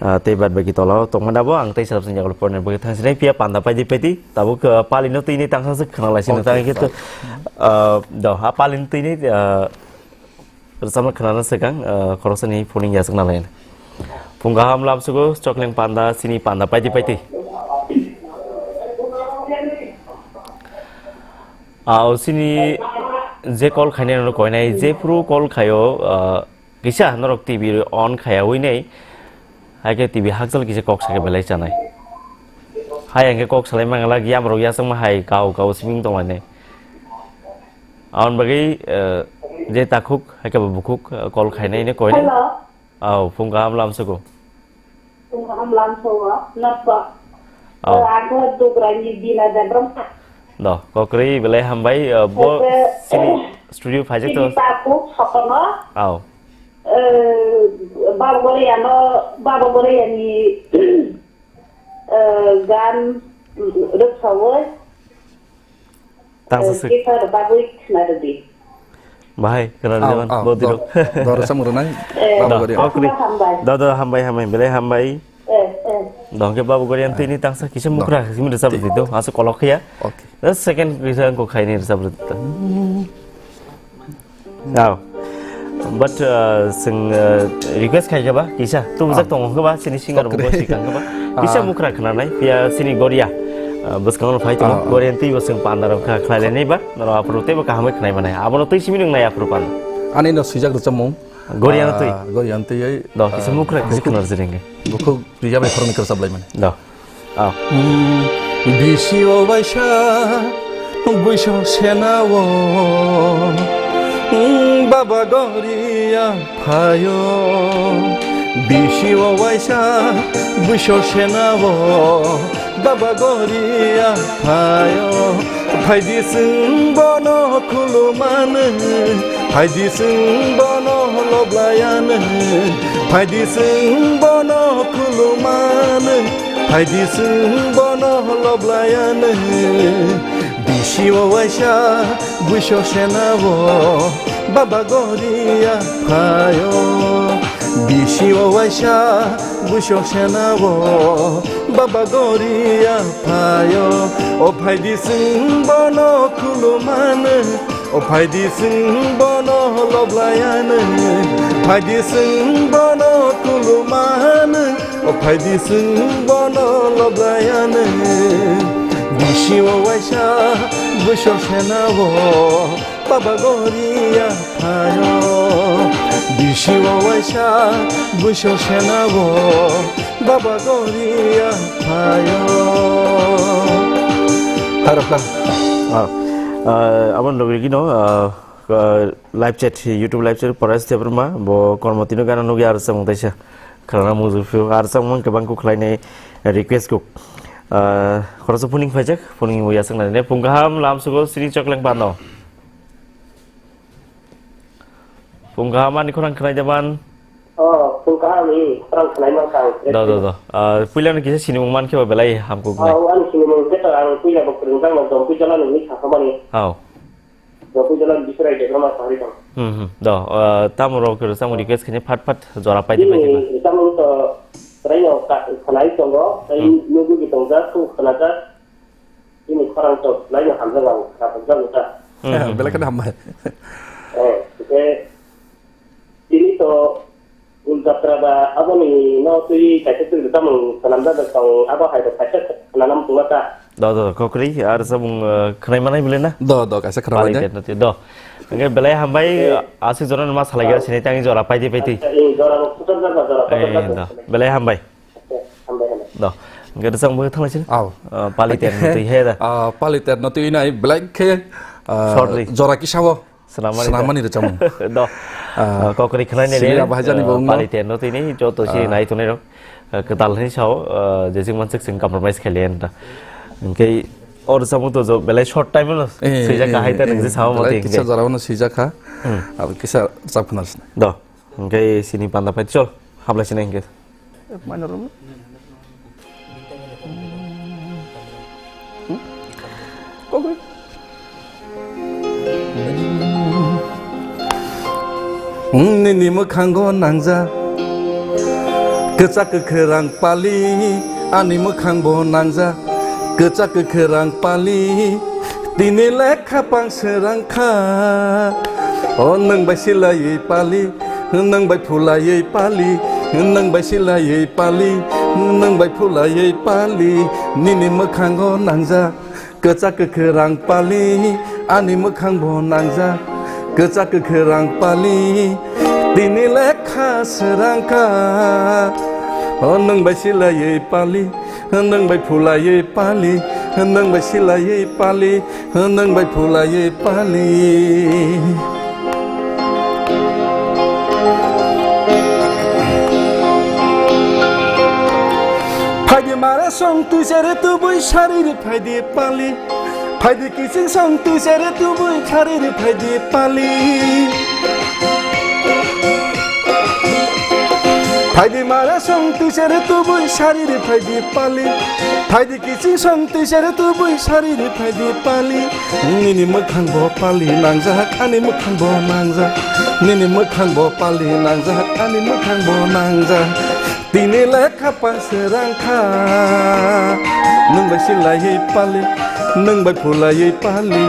Ah, tei bad baki tola o tongmani abo ang tei sarap sinjak porne bo thang sinai phiya panda paidi paidi tabuk, ah, pali no twi ni tangsa se khwna lai sino. Okay, tang khe to, fine. Ah, do ha pali no twi ni, ah, Rwchapna khwnana swkang, ah, khoroksani phuning yachakna lai. Phung kaham lamsugo, chokleng panda, sini panda, paidi paidi. Ah, o sini je call khainai no koinai, je phuru call khaio, ah, kisa norok T V on khaya ui nei, hai khe T V hakjal kisa kok sake belai chanai. Hai ang khe kok salai mangala, giam rok yachakma hai kau kau siming tonglainai. Aboni bagwi, eh, je takhuk, hai khe bo bukhuk, eh, call khainai ni koinai. Hello. Au, phung kaham lamsugo. Phung kaham lamsugo, nokbo. Au. Eh, ang khe Dugrani Bina Debbarma. Do, kokrwi belai hambai, eh, bo Hai khe, sini studio phaijak to. Sini takhuk, sokono. Au. Eh, Baba Goriyano, Baba Goriyani Eh, gan, mm, rwksaui, Tangsa eh, sik. Kisa rwbagwi khna rwdi. Bahai, khna rwdi Au, man, au, bo diro. Dor, dor rwchapmung rwnai, Eh, Babu Da, Gorian. Kokri. Hambai. Da, da, hambai, hambai, belai hambai. Eh, eh. Dongke Babu Gorian tini tangsa kisa mukra simi rwchap rwdi do, asa kolok ya. Okay. Da second kisa ko khaini rwchap rwdi do. Au. But, uh, sing, uh, request khai khe ba, kisa. Tu bujak Ah. tongo khe ba, sini singer bo Kokre. Sikang khe ba. Bisa Ah. mukra khwnanai, phiya chini Goria, ah, bwskango phai tongo. Ah, ah. Goria twi bo chwng panda rok kha khlai lainai ba, norok aphuru teibo kaham khe khnai manai. Abono twi simi nung nai aphuru panda. Ani no swijak rwchapmung. Goria no twi. Ah, Goria no twi ai, Do, kisa ah, mukra, kisa bukhuk, khwnar jreng. Bukhuk Priya bai khoroknwi kwrwchap lai mani. Do. Ah. Mm, bisi o waisa buiso sena o, mm, Baba Goria phaio. Bisi o waisa buiso sena o, Baba Goria phaio. Phaidi chwng bono khulumani, phaidi chwng bono loblayani, phaidi chwng bono khulumani, phaidi chwng bono loblayani. Bisi o waisa buiso sena o, Baba Goria phaio. Bisi o waisa buiso sena o, Baba Goria phaio. O phaidi chwng bono khulumani, o phaidi chwng bono loblayani, phaidi chwng bono khulumani, o phaidi chwng bono loblayani. Bisi o waisa buiso sena o, Baba Goria phaio. Bisi o waisa buiso sena o, Baba Goria phaio. Harap kha. Ah, ah, aboni logi no, ah, ah, live chat, YouTube live chat, Paras Debbarma, bo kormo tino gana nugi ar samung taisa. Kharana muzu phio, ar samung kebang kuk khlainai request kuk. Ah, khoroksa phuning phaijak, phuning bo yasaknai ne, phung kaham lam sugo, sini chokleng pano. Phung kaham ani khorang khnai jaban. Oh, phung kaham ni khorang khnai mang kang. Do, do, do. Ah, puila ni kisa sinimung man khe ba belai hamkuk nai. Oh, ani sinimung khe to ang puila bo kwrwng jang no Dompui Jola ni ni kha khamani. Hao. Dompui Jola ni Biswrai Debbarma sahari tong. Hmm, hmm. Do, ah, tamo rok khe samung request khe phat phat jora pai di pai di ba. Ni samung to trai no ka khnai tongo, tai Hmm. nugu di tongjak, khu khnajak. Bini khorang to belai no hamjak ang, kha hamjak wngkha. Hmm, hmm, Belai hmm. kheno hambai. Eh, hwnkhe tini to Gul Jatra ba aboni no twi kaisa twi tamung swnamjak tong, abo hai rok kaisa khwnanam tungma ta. Do, do, kokri, ar samung, eh, khwnai manai bile na? Do, do, kaisa khwnai Pali manai. Tet no twi, do. Hwnkhe belai hambai, Eh. aswk jono ma salai Eh. sini tangi jora paidi paidi. Acha, eh, jora rok kuchar jak ba, jora Eh, kuchar jak do. ba. Belai hambai. Hambai, hambai. Do. Hwnkhe rwchapmung bo thanglaisini. Aw. Ah, Pali Ter no twi he da. Ah, Pali Ter no twi nai belai khe, ah, Shortly. jora kisa o Swnamani da. swnamani rwchapmung. Do. Ah, Ah, kokri khwnai sini nene, abo hai jani ah, bo wngno. Pali Ter no twi ni joto si Ah. nai tongnai rok. Ah, kwtal hwnwi sao, ah, jesik mansik chwng compromise khailiya da. Hwnkhe o rwchapmung to jo belai short time no Eh, swijak eh, kahai ta eh, nwng je sao belai mati kisa hwnkhe. jora o no swijak kha. Hmm. Abo kisa rwchap khna sini. Do. Hwnkhe sini panda pai chol, hablai sini hwnkhe. Mana room? Hmm? Kok bai? Hmm, nini mwkhango nangjak kwchak kwkhrang pali, ani mwkhangbo nangjak kwchak kwkhrang pali. Tini lekha pang srang kha, o nwng bai silaiwi pali, nwng bai phulaiwi pali, nwng bai silaiwi pali, nwng bai phulaiwi pali, nini mwkhango nangjak kwchak kwkhrang pali, ani mwkhangbo nangjak kwchak kwkhrang pali, tini lekha srang kha, o nwng bai silaiwi pali, nwng bai phulaiwi pali, nwng bai silaiwi pali, nwng bai phulaiwi pali. Phaidi mare song twi sere tubui sariri phaidi pali. Phaidi kiching song twi sere tubui sariri phaidi pali. Phaidi mara song twi sere tubui sariri phaidi pali. Phaidi kiching song twi sere tubui sariri phaidi pali. Nini mwkhang bo pali nangjak, ani mwkhang bo nangjak. Nini mwkhang bo pali nangjak, ani mwkhang bo nangjak. Tini lekha pa srang kha. Nwng bai silaiwi pali. Nwng bai phulaiwi pali,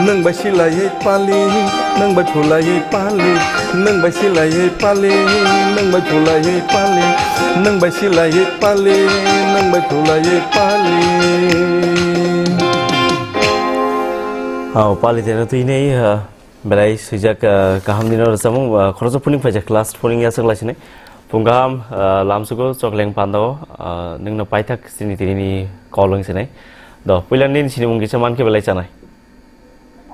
nwng bai silaiwi pali, nwng bai phulaiwi pali, nwng bai silaiwi pali, nwng bai phulaiwi pali, nwng bai silaiwi pali, nwng bai phulaiwi pali. Hao, pali teno twi nei, ah, belai swijak, ah, kaham dino rwchapmung, ah, khoroksa phuning phaijak, last phuning ya swk lai sinai. Phung kaham, ah, lamsugo chokleng pandao, ah, nwngno paithak chini tini ni kolong sinai. Do, puila nini sinimung kisa mankhe belai chanai.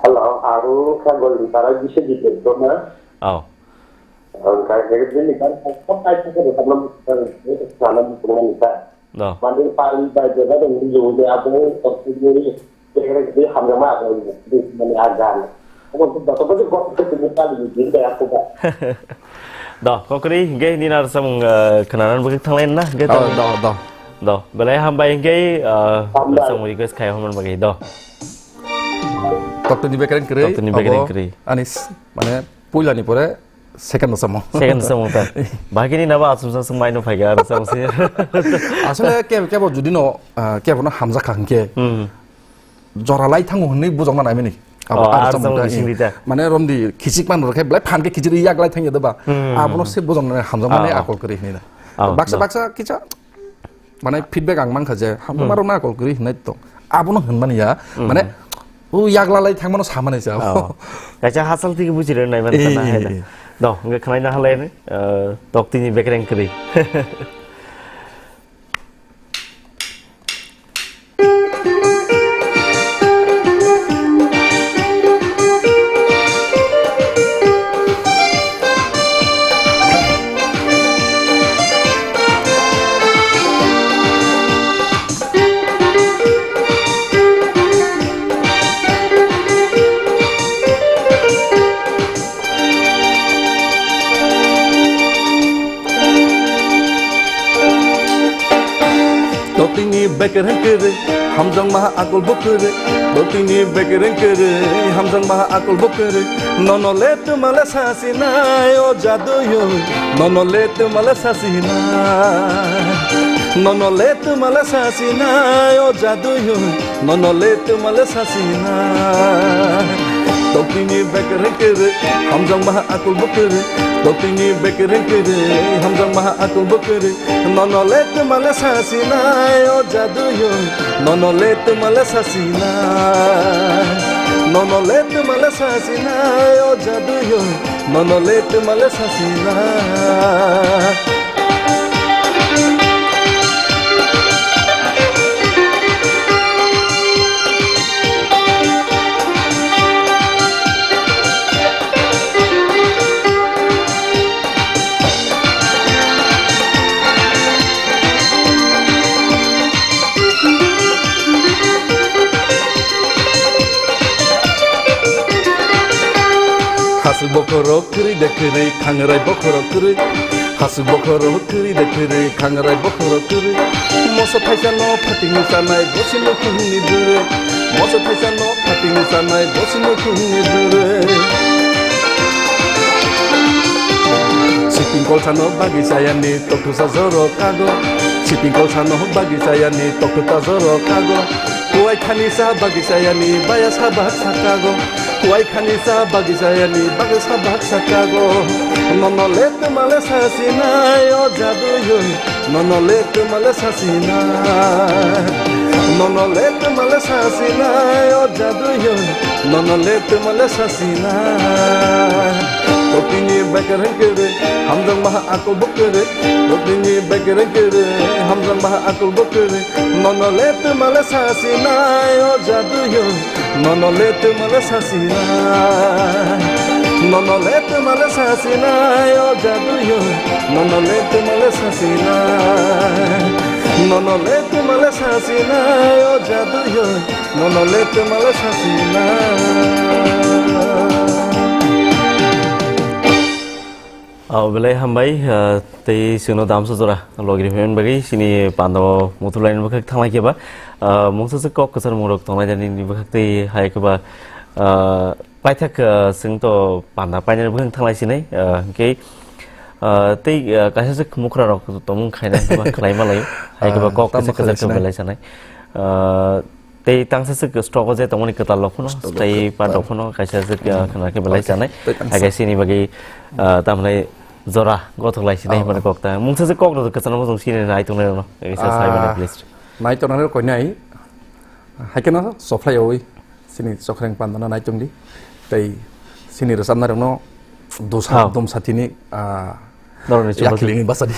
Hello, aro ka Golden Para bisa di Dona. Oh. Ang kaya kaya bini kan kok kaya kaya kaya kaya kaya kaya kaya. No. Mane pali bai jeba de ni yo de abo to ni kere de hamjama abo de mane agan. Abo to to to ko to ni pali ni de ya ko ba. Do, kokri ge ni nar samung, eh, khnanan bagi thanglai na ge. Oh, do, do. Do, belai hambai ge, eh, Hambai. Samung request khai hamban bagi do. Doctor ni bekereng kere. Doctor ni bekereng kere. Anis, mane puila ni pore second no samo. Second samo ta. Bagini naba asumsa sung maino phaiga aro samo se. Asole ke, kebo judi no, ah, kebo no hamjak kha hwnkhe. Hmm. Jora lai thango hwnwi bujokna naimani. Abo Oh, aro aro samo samo ta, bising eh, rita. Mane romdi khichik man rokhe belai phan khe khichiri yak lai thangya doba. Hmm. Abono se bujokna hamjakmani Ah. akol kwrwi hwnwi da. Ah, Baksa no. baksa kicha Mane feedback ang mankha je, hamjakma Hmm. rokno akol kwrwi hwnwi tong. Abono hwnmani ya, Hmm. mane, o yakla lai thangmano samani se abo. Oh. Kaisa hachal tigi buji rwnai man Eh. khana hai da. Do, hwnkhe khwnaina halai ni, eh, tok tini bekereng kwrwi. Totini bekereng kere, hamjakma akol bo kere. Totini bekereng kere, hamjakma akol bo kere. Nono le twmale sasinai o jaduyoi. Nono le twmale sasinai. Nono le twmale sasinai o jaduyoi. Nono le twmale sasinai. Totini bekereng kere, hamjakma akol bo kere. Totini bekereng kere, hamjakma akol bo kere. Nono le twmale sasinai o jaduyoi. Nono le twmale sasinai. Nono le twmale sasinai o jaduyoi. Nono le twmale sasinai. Hasuk bokhorok kwrwi de kwrwi, khangrai bokhorok kwrwi. Hasuk bokhorok kwrwi de kwrwi, khangrai bokhorok kwrwi. Moso thaisa no phatingni chanai, bosino kuhungni bwrwi. Moso thaisa no phatingni chanai, bosino kuhungni bwrwi. Siping kolsano bagwi chayani, tokthoksa joro kago. Siping kolsano bagwi chayani, tokthoksa joro kago. Kuwai khani sa bagwi chayani, baya sa bahak sa kago. Kuwai khani sa bagwi chayani, bagwi sa bahak sa kago. Nono le twmale sasinai o jaduyoi. Nono le twmale sasinai. Nono le twmale sasinai o jaduyoi. Nono le twmale sasinai. Totini bekereng kere, hamjakma akol bo kere. Totini bekereng kere, hamjakma akol bo kere. Nono le twmale sasinai o jaduyoi. Nono le twmale sasinai. Nono le twmale sasinai o jaduyoi. Nono le twmale sasinai. Nono le twmale sasinai o jaduyoi. Nono le twmale sasinai. Ah, belai hambai, ah, tei chwngno damsa jora logri phaimani bagwi chini pandao muthulaini bwkhak thanglai khe ba, ah, mungsa se kok kwchar mungrok tonglai jani ni bwkhak tei hai khe ba, ah, paithak, ah, chwng to panda painani bwkhak thanglai sinai, ah, hwnkhe, ah, tei, ah, kaisa se khumukhra rok tongmung khaina khe ba khlai ma laio, hai khe ba Ah, kok tamo kwchar kwchar khlai khe sinai. Belai sanai. Ah, Tei tangsa se stock o je tongmani kwtal rok phano, Stock o tei kwtal. Pat rok phano kaisa se, ah, khna khe belai Oke. Chanai. Tei tangsa. Hai khe sini bagwi, ah, tamni jora gothok lai sinai Oh, hwnmani oh. Kok ta. Mungsa se kok rok kwchangma jong sini nai tongnai rokno. Kaisa Ah, sai mani please. Nai tongnai rok koinai. Hai kheno sophlai oi. Sini chokreng pandana nai tongdi. Tei sini rwchapnai rokno dosa Oh. Dom satini, ah, Norokni chumui. Yakhilini basadi.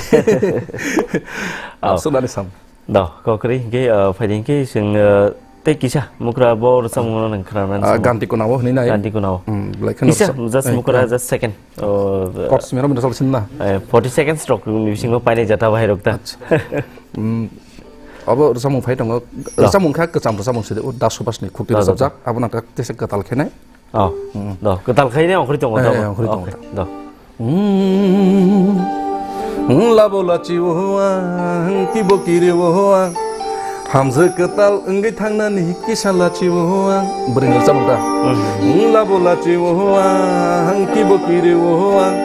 Oh. Sunani sam. Do, kokri, hingke, uh, phaidi hingke, sing, uh, tei kisa, mukra bo rwchapmung no nang khna nani Ah, samung. Ganti kunao hwnwi nai. Ganti kunao. Hmm, belai kheno Kisa, rwchap-, just eh, mukra, eh. Just second. Oh, Kok simi rok mino sal sinna. Eh, forty seconds rok ni bisingo painai jata bahai rok ta. Acha. Hmm. Abo rwchapmung phai tongo. Do. Rwchapmung kha kwcham rwchapmung sidi, o Das Subhash ni khukti Do, do, do. Rwchapjak. Abo nang kha tesa kwtal khenai. Oh, Hmm. Do, kwtal khaina ongkhorwi tongo, Eh, do. Eh, ongkhorwi tongo. Okay, do. Hmm. Labo lachi o ang, kibo kiri o ang. Hamjwk kwtal wngwi thangnani kisa lachi o ang. Bwrwi ni rwchapmung ta. Hmm. Labo lachi o ang, kibo kiri o ang.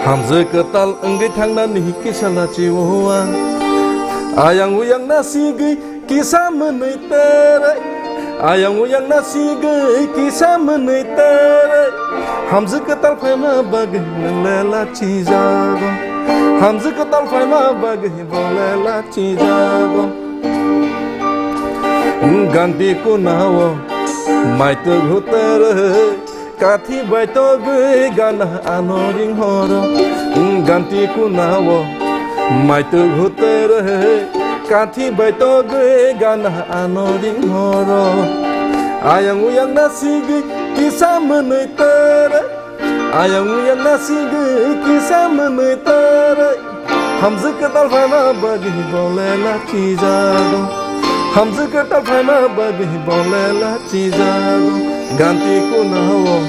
Hamjwk kwtal wngwi thangnani kisa lachi o ang. Ayang uyang nasigwi kisa mwnwi tere, ayang uyang nasigwi kisa mwnwi tere. Hamjwk kwtal phaima bagwi nwng lela chijago, hamjwk kwtal phaima bagwi bo lela chijago. Ganti kunao maitwk hutere. Kathi bai togwi gana ano ring horo, ganti kunao. Maitwk hutere, kathi bai togwi gana ano ring horo. Ayang uyang nasigwi kisa mwnwi tere, ayang uyang nasigwi kisa mwnwi tere. Hamjwk kwtal phaima bagwi bo lela chijago. Hamjwk kwtal phaima bagwi bo lela chijago. Ganti kunao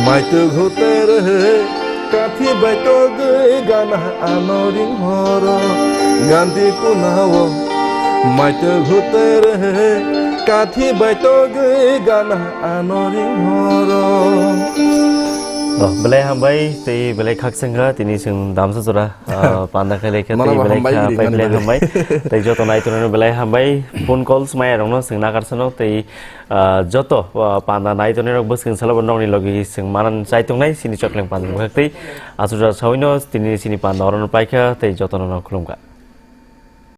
maitwk hutere, kathi bai togwi gana ano ring horo. Ganti kunao maitwk hutere, kathi bai togwi gana ano ring horo. Oh, belai hambai, tei belai khakchangkha, tini chwng damsa jora. Ah, panda khe lekha Mano tei bo belai hambai kha, ri pai mani belai bagwi. Hambai. Tei joto nai tongnai belai hambai. Phone calls maya rokno chwng nakarsanok tei, ah, joto, ah, panda nai tongnai rok bwswng salo bo nokni logi chwng manan chai tongnai sini chokleng panda bwkhak tei aswk jora sawino tini sini panda orono paikha tei jotono no khulumkha.